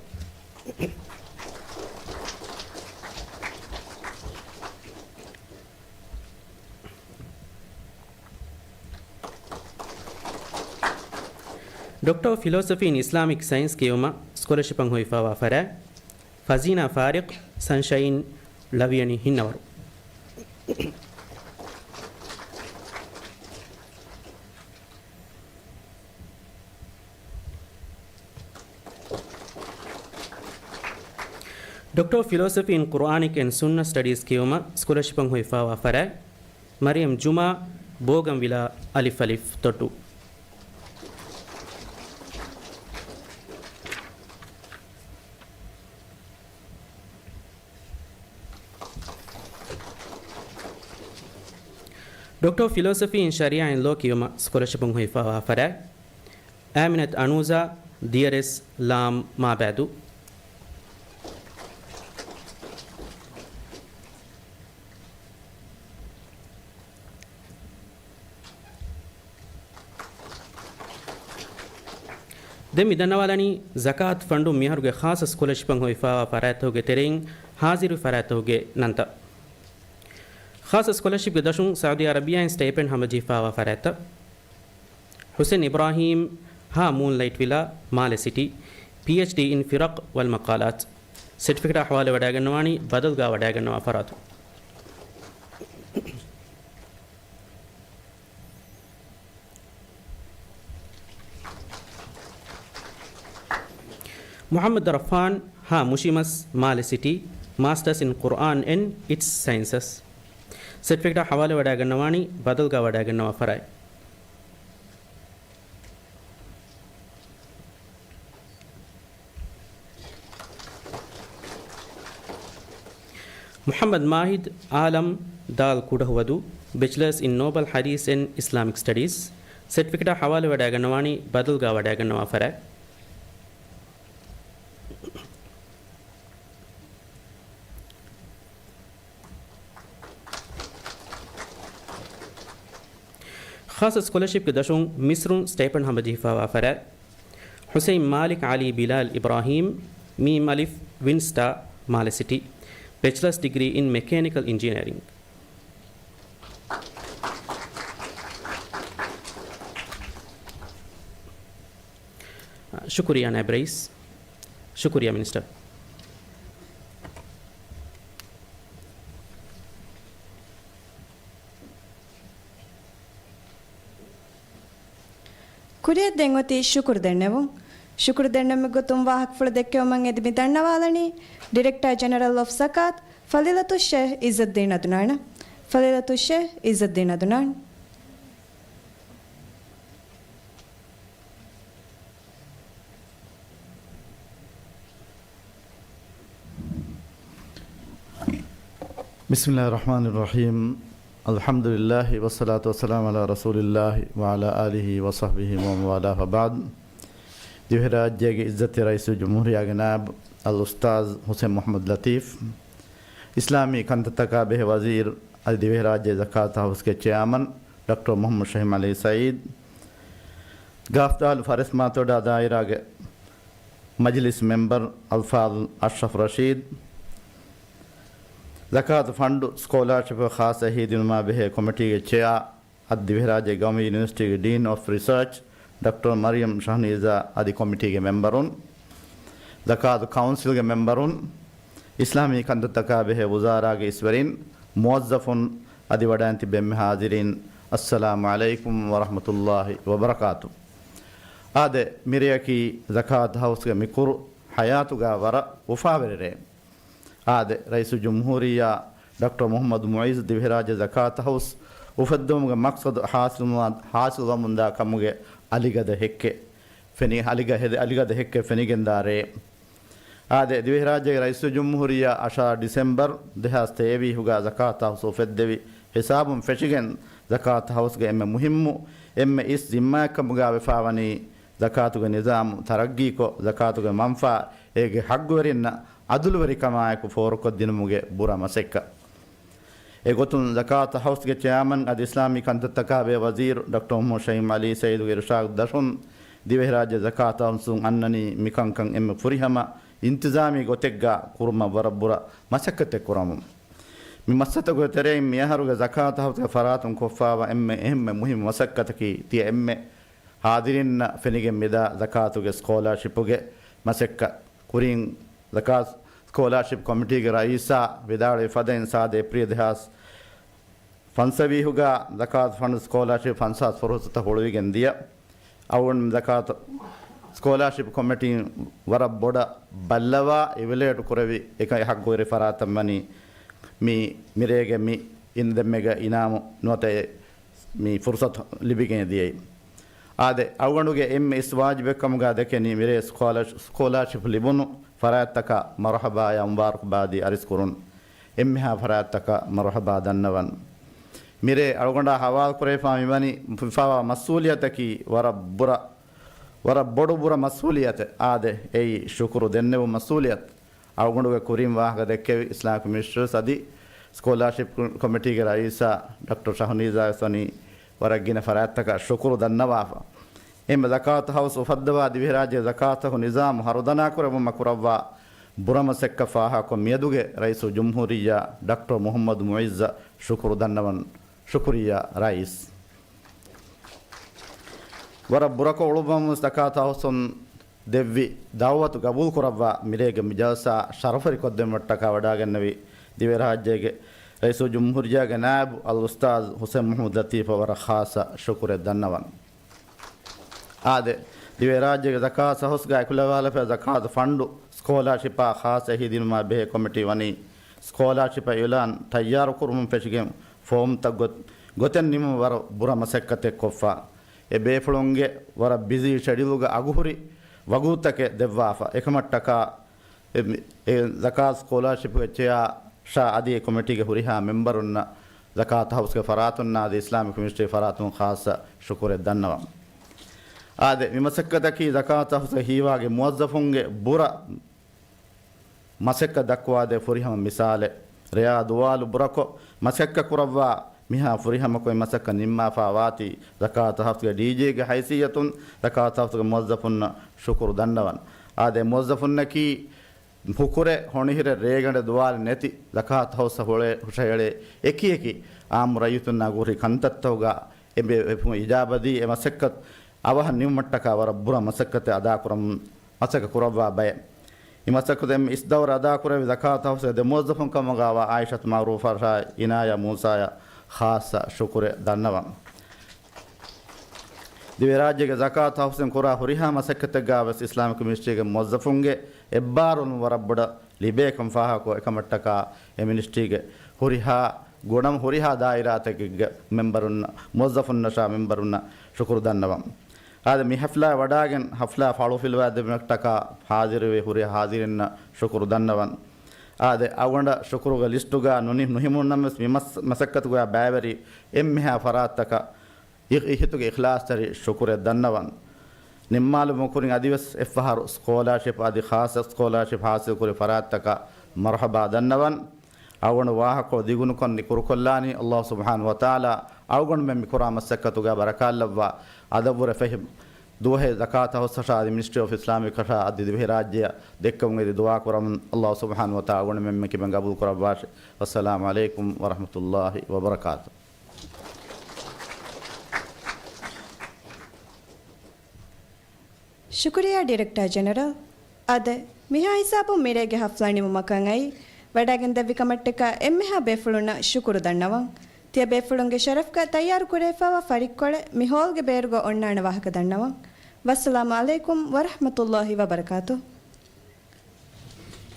ޑޮކްޓަރ އޮފް ފިލޯސޮފީ އިން އިސްލާމިކް ސައިންސް ކިޔެވުމަށް ސްކޮލަޝިޕަށް ހޮވިފާވާ ފަރާތް. ފަޒީނާ ފާރިޤް، ސަންޝައިން، ޅަވިޔަނި ހިންނަވަރު. ޑޮކްޓަރ އޮފް ފިލޯސޮފީ އިން ޤުރްއާނިކް އެންޑް ސުންނަ ސްޓަޑީޒް ކިޔެވުމަށް ސްކޮލަޝިޕަށް ހޮވިފާވާ ފަރާތް. މަރިޔަމް ޖުމާ، ބޯގަންވިލާ، އަލިފް އަލިފް ދޮއްޓު. ޑޮކްޓަރ އޮފް ފިލޯސޮފީ އިން ޝަރީޢާ އިން ލޯ ކިޔުމަށް ސްކޮލަޝިޕުން ހޮވިފާވާ ފަރާތް. އާމިނަތު އަނޫޒާ، ދިޔަރެސް، ލާމް، މާބައިދޫ. ދެން މި ދަންނަވާލަނީ، ޒަކާތު ފަންޑުން މިއަހަރުގެ ޚާއްޞަ ސްކޮލަޝިޕަށް ހޮވިފާވާ ފަރާތްތަކުގެ ތެރެއިން ހާޒިރު ފަރާތްތަކުގެ ނަންތައް. ޚާއްޞަ ސްކޮލަޝިޕްގެ ދަށުން ސައުދީ އަރަބިއާއިން ސްޓައިޕެންޑް ހަމަޖެހިފާވާ ފަރާތްތައް. ޙުސެން އިބްރާހީމް، ހ. މޫންލައިޓް ވިލާ، މާލެ ސިޓީ، ޕީއެޗްޑީ އިން ފިރަޤް ވަލް މަޤާލާތް. ސެޓްފިކެޓާ ހަވާލުވެވަޑައިގަންނަވާނީ ބަދަލުގާ ވަޑައިގަންނަވާ ފަރާތުން. މުޙައްމަދު ރައްފާން، ހ. މުށިމަސް، މާލެ ސިޓީ، މާސްޓަރސް އިން ޤުރްއާން އެންޑް އިޓްސް ސައިންސަސް. ސެޓްފިކެޓާ ހަވާލުވެވަޑައިގަންނަވާނީ ބަދަލުގާ ވަޑައިގަންނަވާ ފަރާތް. މުޙައްމަދު މާހިދު އާލަމް، ދާލް ކުޑަހުވަދޫ، ބެޗުލަރސް އިން ނޯބަލް ޙަދީޘް އެންޑް އިސްލާމިކް ސްޓަޑީސް. ސެޓްފިކެޓާ ހަވާލުވެވަޑައިގަންނަވާނީ ބަދަލުގާ ވަޑައިގަންނަވާ ފަރާތް. ޚާއްޞަ ސްކޮލަޝިޕްގެ ދަށުން މިސްރުން ސްޓައިޕެންޑް ހަމަޖެހިފާވާ ފަރާތް. ޙުސައިން މާލިކް ޢަލީ ބިލާލް އިބްރާހީމް، މީމް އަލިފް، ވިންސްޓާ، މާލެ ސިޓީ، ބެޗުލަރސް ޑިގްރީ އިން މެކޭނިކަލް އިންޖިނިއަރިން. ޝުކުރިއްޔާ ނާއިބް ރައީސް. ޝުކުރިއްޔާ މިނިސްޓަރ. ކުރިއަށް ދެން އޮތީ ޝުކުރު ދެންނެވުން. ޝުކުރު ދެންނެވުމުގެ ގޮތުން ވާހަކަފުޅު ދެއްކެވުމަށް އެދި މި ދަންނަވާލަނީ، ޑިރެކްޓާ ޖެނެރަލް އޮފް ޒަކާތް، ފަޟީލަތުއްޝޭޚް އިއްޒައްދީން އަދުނާން. ފަޟީލަތުއްޝޭޚް އިއްޒައްދީން އަދުނާން. بسم الله الرحمن الرحيم. الحمد لله والصلاة والسلام على رسول الله وعلى آله وصحبه ومن والاه وبعد. ދިވެހިރާއްޖޭގެ އިއްޒަތް ރައީސުލްޖުމްހޫރިއްޔާގެ ނާއިބު އަލްއުސްތާޛް ޙުސައިން މުޙައްމަދު ލަތީފް، އިސްލާމީ ކަންތައްތަކާ ބެހޭ ވަޒީރު އަދި ދިވެހިރާއްޖޭ ޒަކާތު ހައުސްގެ ޗެއާމަން ޑޮކްޓަރ މުޙައްމަދު ޝަހީމް ޢަލީ ސަޢީދު، ގާފްދާލު ފަރެސްމާތޮޑާ ދާއިރާގެ މަޖިލިސް މެމްބަރު އަލްފާޟިލް އަޝްރަފް ރަޝީދު، ޒަކާތު ފަންޑު ސްކޯލާޝިޕް ޚާއްޞަ އެހީދިނުމާ ބެހޭ ކޮމިޓީގެ ޗެއާ އަދި ދިވެހިރާއްޖޭ ގައުމީ ޔުނިވަރސިޓީގެ ޑީން އޮފް ރިސާޗް ޑޮކްޓަރ މަރިޔަމް ޝަހްނީޒާ އަދި ކޮމިޓީގެ މެމްބަރުން، ޒަކާތު ކައުންސިލްގެ މެމްބަރުން، އިސްލާމީ ކަންތައްތަކާ ބެހޭ ވުޒާރާގެ އިސްވެރިން، މުވައްޒަފުން އަދި ވަޑައިން ތިބި އެންމެ ޙާޟިރީން، އައްސަލާމު ޢަލައިކުމް ވަރަޙްމަތުﷲި ވަބަރަކާތު. އާދެ، މިރެއަކީ ޒަކާތު ހައުސްގެ މި ކުރު ޙަޔާތުގާ ވަރަށް އުފާވެރި ރެއެއް. އާދެ، ރައީސުލްޖުމްހޫރިއްޔާ ޑޮކްޓަރ މުޙައްމަދު މުޢިއްޒު ދިވެހިރާއްޖެ ޒަކާތު ހައުސް އުފެއްދުމުގެ މަޤްޞަދު ޙާޞިލުވާ-، ޙާޞިލުވަމުންދާ ކަމުގެ އަލިގަދަ ހެއްކެއް ފެނި-، އަލިގަ-، ހެދެ-، އަލިގަދަ ހެއްކެއް ފެނިގެންދާ ރެއެއް. އާދެ، ދިވެހިރާއްޖޭގެ ރައީސުލްޖުމްހޫރިއްޔާ އަށާރަ ޑިސެމްބަރު ދެހާސް ތޭވީސް ގާ ޒަކާތު ހައުސް އުފެއްދެވި ހިސާބުން ފެށިގެން، ޒަކާތު ހައުސްގެ އެންމެ މުހިއްމު، އެންމެ އިސް ޒިންމާއެއްކަމުގާ ވެފާވަނީ، ޒަކާތުގެ ނިޒާމު ތަރައްގީކޮށް، ޒަކާތުގެ މަންފާ އޭގެ ޙައްޤުވެރިންނަށް ޢަދުލުވެރިކަމާއެކު ފޯރުކޮށްދިނުމުގެ ބުރަ މަސައްކަތް. އެގޮތުން ޒަކާތު ހައުސްގެ ޗެއާމަން އަދި އިސްލާމީ ކަންތައްތަކާ ބެހޭ ވަޒީރު ޑޮކްޓަރ މުޙައްމަދު ޝަހީމް ޢަލީ ސަޢީދުގެ އިރުޝާދު ދަށުން ދިވެހިރާއްޖެ ޒަކާތު ހައުސުން އަންނަނީ މިކަންކަން އެންމެ ފުރިހަމަ އިންތިޒާމީ ގޮތެއްގާ ކުރުމަށް ވަރަށް ބުރަ މަސައްކަތެއް ކުރަމުން. މި މަސައްކަތުގެ ތެރެއިން މިއަހަރުގެ ޒަކާތު ހައުސްގެ ފަރާތުން ކޮށްފާވާ އެންމެ އެންމެ މުހިއްމު މަސައްކަތަކީ ތިޔަ އެންމެ ޙާޟިރީންނަށް ފެނިގެން މިދާ ޒަކާތުގެ ސްކޯލާޝިޕުގެ މަސައްކަތް. ކުރިން ޒަކާތު ސްކޯލާޝިޕް ކޮމިޓީގެ ރައީސާ ވިދާޅުވި ފަދައިން ސާދަ އޭޕްރީލް ދެހާސް ފަންސަވީހުގާ ޒަކާތު ފަންޑް ސްކޯލާޝިޕް ފަންސާސް ފުރުސަތު ހުޅުވިގެން ދިޔަ. އަޅުގަނޑު ޒަކާތު ސްކޯލާޝިޕް ކޮމިޓީން ވަރަށް ބޮޑަށް ބައްލަވާ އިވެލުއޭޓް ކުރެވި އެކަ ޙައްޤުވެރި ފަރާތަށް ވަނީ މި މިރޭގެ މި އިން ދެންމެގަ އިނާމު ނުވަތަ މި ފުރުސަތު ލިބިގެން ދިޔައީ. އާދެ، އަޅުގަނޑުގެ އެންމެ އިސް ވާޖިބެއްކަމުގާ ދެކެނީ މިރޭ ސްކޯލާޝް-، ސްކޯލާޝިޕް ލިބުނު ފަރާތްތަކަށް މަރުޙަބާޔާ މުބާރަކުބާދީ އަރިސް ކުރުން. އެންމެހާ ފަރާތްތަކަށް މަރުޙަބާ ދަންނަވަން. މިރޭ އަޅުގަނޑާ ހަވާލުކުރެވިފާ މިވަނީ ފިފާވާ މަސްއޫލިއްޔަތަކީ ވަރަށް ބުރަ، ވަރަށް ބޮޑު ބުރަ މަސްއޫލިއްޔަތެއް. އާދެ، އެއީ ޝުކުރު ދެންނެވު މަސްއޫލިއްޔަތު. އަޅުގަނޑުގެ ކުރިން ވާހަކަ ދެއްކެވި އިސްލާމިކް މިނިސްޓަރސް އަދި ސްކޯލާޝިޕް ކޮމިޓީގެ ރައީސާ ޑޮކްޓަރ ޝަހުނީޒާ ވެސް ވަނީ ވަރަށް ގިނަ ފަރާތްތަކަށް ޝުކުރު ދަންނަވާފަ. އެންމެ ޒަކާތު ހައުސް އުފައްދަވާ ދިވެހިރާއްޖޭ ޒަކާތު ނިޒާމު ހަރުދަނާކުރެއްވުމަށް ކުރައްވާ ބުރަމަސައްކަތް ފާހަގަކޮށް މިއަދުގެ ރައީސުލްޖުމްހޫރިއްޔާ ޑޮކްޓަރ މުޙައްމަދު މުޢިއްޒަށް ޝުކުރު ދަންނަވަން. ޝުކުރިއްޔާ ރައީސް. ވަރަށް ބުރަކޮށް އުޅުއްވަމުން ޒަކާތު ހައުސުން ދެއްވި ދަޢުވަތު ގަބޫލުކުރައްވާ މިރޭގެ މި ޖަލްސާ ޝަރަފުވެރިކޮށްދެއްވުމަށްޓަކާ ވަޑާގެންނެވި ދިވެހިރާއްޖޭގެ ރައީސުލްޖުމްހޫރިއްޔާގެ ނާއިބު އަލްއުސްތާޛު ޙުސައިން މުޙައްމަދު ލަތީފަށް ވަރަށް ޚާއްޞަ ޝުކުރެއް ދަންނަވަން. އާދެ، ދިވެހިރާއްޖޭގެ ޒަކާތު ހައުސްގައި އެކުލަވާލަފަ ޒަކާތު ފަންޑު ސްކޯލާޝިޕާ ޚާއްޞަ އެހީދިނުމާ ބެހޭ ކޮމިޓީ ވަނީ ސްކޯލާޝިޕަށް އިޢުލާން ތައްޔާރުކުރުމުން ފެށިގެން ފޯމްތައް ގޮ-، ގޮތެއް ނިމުމަށް ވަރަށް ބުރަ މަސައްކަތެއް ކޮށްފަ. އެ ބޭފުޅުންގެ ވަރަށް ބިޒީ ޝެޑިއުލްގަ އަގުހުރި ވަގުތުތަކެއް ދެއްވާފަ. އެކަމަށްޓަކާ އެ، އެ ޒަކާތު ސްކޯލާޝިޕްގެ ޗެއާ ޝާ އަދި އެ ކޮމިޓީގެ ހުރިހާ މެމްބަރުންނަށް، ޒަކާތު ހައުސްގެ ފަރާތުންނާ އަދި އިސްލާމިކް މިނިސްޓްރީ ފަރާތުން ޚާއްޞަ ޝުކުރެއް ދަންނަވަން. އާދެ، މި މަސައްކަތަކީ ޒަކާތު ހައުސްގެ ހީވާގި މުވައްޒަފުންގެ ބުރަ މަސައްކަތް ދައްކުވާދޭ ފުރިހަމަ މިސާލެއް. ރެޔާ ދުވާލު ބުރަކޮށް މަސައްކަތް ކުރައްވާ މިހާ ފުރިހަމަކޮށް މަސައްކަތް ނިންމާފާ ވާތީ، ޒަކާތު ހައުސްގެ ޑީޖީގެ ހައިސިއްޔަތުން ޒަކާތު ހައުސްގެ މުވައްޒަފުންނަށް ޝުކުރު ދަންނަވަން. އާދެ، މުވައްޒަފުންނަކީ ހުކުރެ ހޮނިހިރެ ރޭގަނޑެ ދުވާލެއް ނެތި، ޒަކާތު ހައުސަށް ހުޅޭ ހުށަހެޅޭ އެކި އެކި އާއްމު ރައްޔިތުންނާ ގުރި ކަންތައްތަކުގަ އެ ބޭފުޅުން އިޖާބަދީ އެ މަސައްކަތް އަވަހަށް ނިމުމަށްޓަކާ ވަރަށް ބުރަ މަސައްކަތެއް އަދާކުރަމުން މަސައްކަތް ކުރައްވާ ބައެއް. މި މަސައްކަތު އެންމެ އިސް ދައުރަށް އަދާކުރެއްވި ޒަކާތު ހައުސްގެ ދެ މުވައްޒަފުން ކަމުގައިވާ އާއިޝަތު މަޢުރޫފާ އިނާޔާ މޫސާޔަށް ޚާއްޞަ ޝުކުރެއް ދަންނަވަން. ދިވެހިރާއްޖޭގެ ޒަކާތު ހައުސުން ކުރާ ހުރިހާ މަސައްކަތެއްގައި ވެސް އިސްލާމިކް މިނިސްޓްރީގެ މުވައްޒަފުންގެ އެއްބާރުލުން ވަރަށް ބޮޑަށް ލިބޭ ކަން ފާހަގަކޮށް، އެކަމަށްޓަކާ އެ މިނިސްޓްރީގެ ހުރިހާ ގުނަ-، ހުރިހާ ދާއިރާތަކެއްގެ މެމްބަރުންނަށް، މުވައްޒަފުންނަށާ މެމްބަރުންނަށް ޝުކުރު ދަންނަވަން. އާދެ، މި ހަފްލާ ވަޑާގެން ހަފްލާ ފާޅުފިލުވާދެއްވުމަށްޓަކާ ހާޒިރުވެ ހުރި ހާޒިރިންނަށް ޝުކުރު ދަންނަވަން. އާދެ، އަޅުގަނޑަށް ޝުކުރުގެ ލިސްޓުގަ ނުނި-، ނުހިމުނުނަމަވެސް މި މަސް-، މަސައްކަތުގަ ބައިވެރި އެންމެހާ ފަރާތްތަކަށް އި-، އިހިތުގެ އިޚްލާޞްތެރި ޝުކުރެއް ދަންނަވަން. ނިންމާލުމުގެ ކުރިން އަދިވެސް އެއްފަހަރު ސްކޯލާޝިޕް އަދި ޚާއްޞަ ސްކޯލާޝިޕް ޙާޞިލްކުރި ފަރާތްތަކަށް މަރުޙަބާ ދަންނަވަން. އަޅުގަނޑު ވާހަކަކޮޅު ދިގުނުކޮށް ކުރުކޮށްލާނީ، ﷲ ސުބްޙާނަހޫ ވަތަޢާލާ އަޅުގަނޑުމެން މި ކުރާ މަސައްކަތުގަ ބަރަކާތްލައްވާ، އަދަށްވުރެ ފެށި ދުވަހެއް ޒަކާތަށް ހުސްހަށާ އަދި މިނިސްޓްރީ އޮފް އިސްލާމިކް ކަށާ އަދި ދިވެހިރާއްޖެއަށް ދެއްކެވުން އެދި ދުޢާ ކުރަމުން، ﷲ ސުބްޙާނަހޫ ވަތަޢާލާ އަޅުގަނޑުމެން ކިބައިން ގަބޫލު ކުރައްވާށި. ވައްސަލާމު ޢަލައިކުމް ވަރަޙްމަތުﷲި ވަބަރަކާތުހު. ޝުކުރިއްޔާ ޑިރެކްޓަރ ޖެނެރަލް. އާދެ، މިހާ ހިސާބުން މިރޭގެ ހަފްލާ ނިމުމަކަށް އައި، ވަޑައިގެންދެއްވި ކަމަށްޓަކާ އެންމެހާ ބޭފުޅުންނަށް ޝުކުރު ދަންނަވަން. ތިޔަ ބޭފުޅުންގެ ޝަރަފްގަ ތައްޔާރު ކުރެވިފައިވާ ފަރިއްކޮޅެއް މި ހޯލްގެ ބޭރުގަ އޮންނާނެ ވާހަކަ ދަންނަވަން. ވައްސަލާމު ޢަލައިކުމް ވަރަޙްމަތުﷲި ވަބަރަކާތުހު.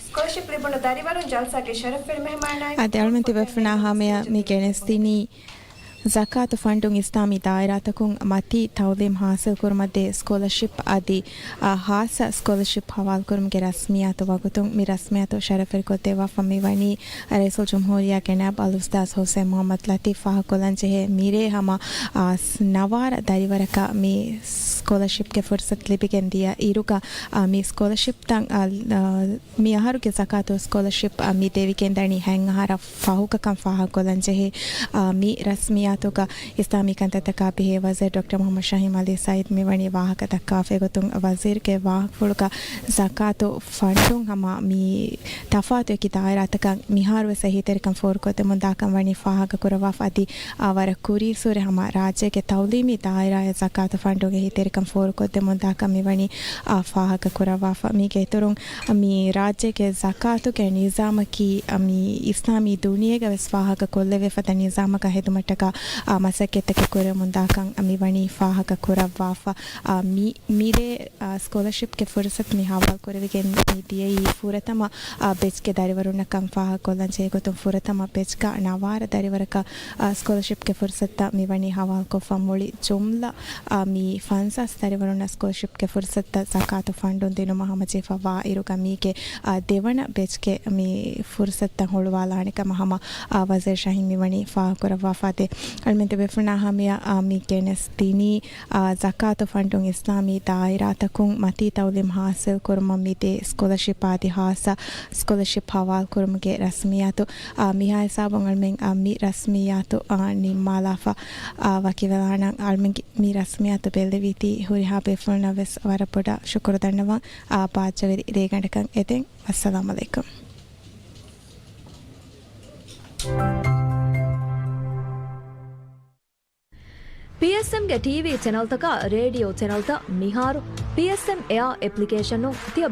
ސްކޮލަރޝިޕް ލިބުނު ދަރިވަރުން ޖަލްސާގެ ޝަރަފްވެރި މެހެމާނާއި އަދި އަޅުމެން ތިބޭފުޅުންނާ ހަމަޔަށް މި ގެނެސްދިނީ ޒަކާތު ފަންޑުން އިސްލާމީ ދާއިރާތަކުން މަތީ ތައުލީމް ޙާޞިލްކުރުމަށްދޭ ސްކޮލަރޝިޕް އަދި، އާ، ޚާއްޞަ ސްކޮލަރޝިޕް ހަވާލުކުރުމުގެ ރަސްމިއްޔާތު ވަގުތުން މި ރަސްމިއްޔާތު ޝަރަފްވެރިކޮށްދެއްވާފަ މިވަނީ ރައީސުލްޖުމްހޫރިއްޔާ ޖަނާބް އަލްއުސްތާޛް ޙުސައިން މުޙައްމަދު ލަތީފް. ފާހަގަކޮށްލަން ޖެހޭ މިރޭ ހަމަ، އާ، ސް-، ނަވާރަ ދަރިވަރަކަށް މި ސްކޮލަރޝިޕްގެ ފުރުޞަތު ލިބިގެން ދިޔަ އިރުގަ، އާ، މި ސްކޮލަރޝިޕްތައް، އާ، އާ، މި އަހަރުގެ ޒަކާތު ސްކޮލަރޝިޕް، އާ، މި ދެވިގެންދަނީ ހަތް އަހަރަށް ފަހުގަ ކަން ފާހަގަކޮށްލަން ޖެހޭ، އާ، މި ރަސްމިއްޔާތުގަ އިސްލާމީ ކަންތައްތަކާ ބެހޭ ވަޒީރު ޑޮކްޓަރ މުޙައްމަދު ޝާހީން އަލީ ސައީދު މިވަނީ ވާހަކަ ދައްކާފަ. އެގޮތުން ވަޒީރުގެ ވާހަކަފުޅުގަ ޒަކާތު ފަންޑުން ހަމަ މި ތަފާތު އެކި ދާއިރާތަކަށް މިހާރުވެސް އެހީތެރިކަން ފޯރުކޮށްދެމުންދާކަން ވަނީ ފާހަގަކުރައްވާފަ. އަދި، އާ، ވަރަށް ކުރީއްސުރެ ހަމަ ރާއްޖޭގެ ތައުލީމީ ދާއިރާއަށް ޒަކާތު ފަންޑުން އެހީތެރިކަން ފޯރުކޮށްދެމުންދާކަން މިވަނީ، އާ، ފާހަގަކުރައްވާފަ. މީގެ އިތުރުން މި ރާއްޖޭގެ ޒަކާތުގެ ނިޒާމަކީ، އާ، މި އިސްލާމީ ދުނިޔޭގަ ވެސް ފާހަގަ ކޮށްލެވޭ ފަދަ ނިޒާމަކަށް ހެދުމަށްޓަކާ، އާ، މަސައްކަތްތަކެއް ކުރެމުންދާކަން މިވަނީ ފާހަގަ ކުރައްވާފަ. އާ، މި، މިރޭ، އާ، ސްކޮލަރޝިޕްގެ ފުރުސަތު މި ހަވާލު ކުރެވިގެން މި ދިޔައީ ފުރަތަމަ، އާ، ބެޗްގެ ދަރިވަރުންނަށް ކަން ފާހަގަކޮށްލަން ޖެހޭ ގޮތުން ފުރަތަމަ ބެޗްގަ ނަވާރަ ދަރިވަރަކަށް، އާ، ސްކޮލަރޝިޕްގެ ފުރުސަތުތައް މިވަނީ ހަވާލުކޮށްފަ. މުޅި ޖުމްލަ، އާ، މި ފަންސާސް ދަރިވަރުންނަށް ސްކޮލަރޝިޕްގެ ފުރުސަތުތައް ޒަކާތު ފަންޑުން ދިނުމަށް ހަމަޖެހިފަ ވާ އިރުގަ މީގެ، އާ، ދެވަނަ ބެޗްގެ މި ފުރުސަތުތައް ހުޅުވާލާނެ ކަމަށް ހަމަ، އާ، ވަޒީރު ޝާހީން މިވަނީ ފާހަގަކުރައްވާފަ. އަދި އަޅުމެން ތިބޭފުޅުންނާ ހަމަޔަށް، އާ، މި ގެނެސްދިނީ، އާ، ޒަކާތު ފަންޑުން އިސްލާމީ ދާއިރާތަކުން މަތީ ތައުލީމް ޙާޞިލް ކުރުމަށް މިދޭ ސްކޮލަޝިޕް އަދި ޚާއްޞަ ސްކޮލަޝިޕް ހަވާލު ކުރުމުގެ ރަސްމިއްޔާތު، އާ، މިހާ ހިސާބުން އަޅުމެން، އާ، މި ރަސްމިއްޔާތު، އާ، ނިންމާލާފަ، އާ، ވަކިވެލާނަން. އަޅުމެންގެ މި ރަސްމިއްޔާތު ބެއްލެވީތީ ހުރިހާ ބޭފުޅުންނަށް ވެސް ވަރަށް ބޮޑަށް ޝުކުރު ދަންނަވަން. އާ، ބާއްޖަވެރި ރޭގަނޑަކަށް އެދެން. ވައްސަލާމް އަލައިކުމް. ޕީއެސްއެމްގެ ޓީވީ ޗެނަލްތަކާ ރޭޑިއޯ ޗެނަލްތައް މިހާރު ޕީއެސްއެމް އެއާ އެޕްލިކޭޝަނުން ތިޔަ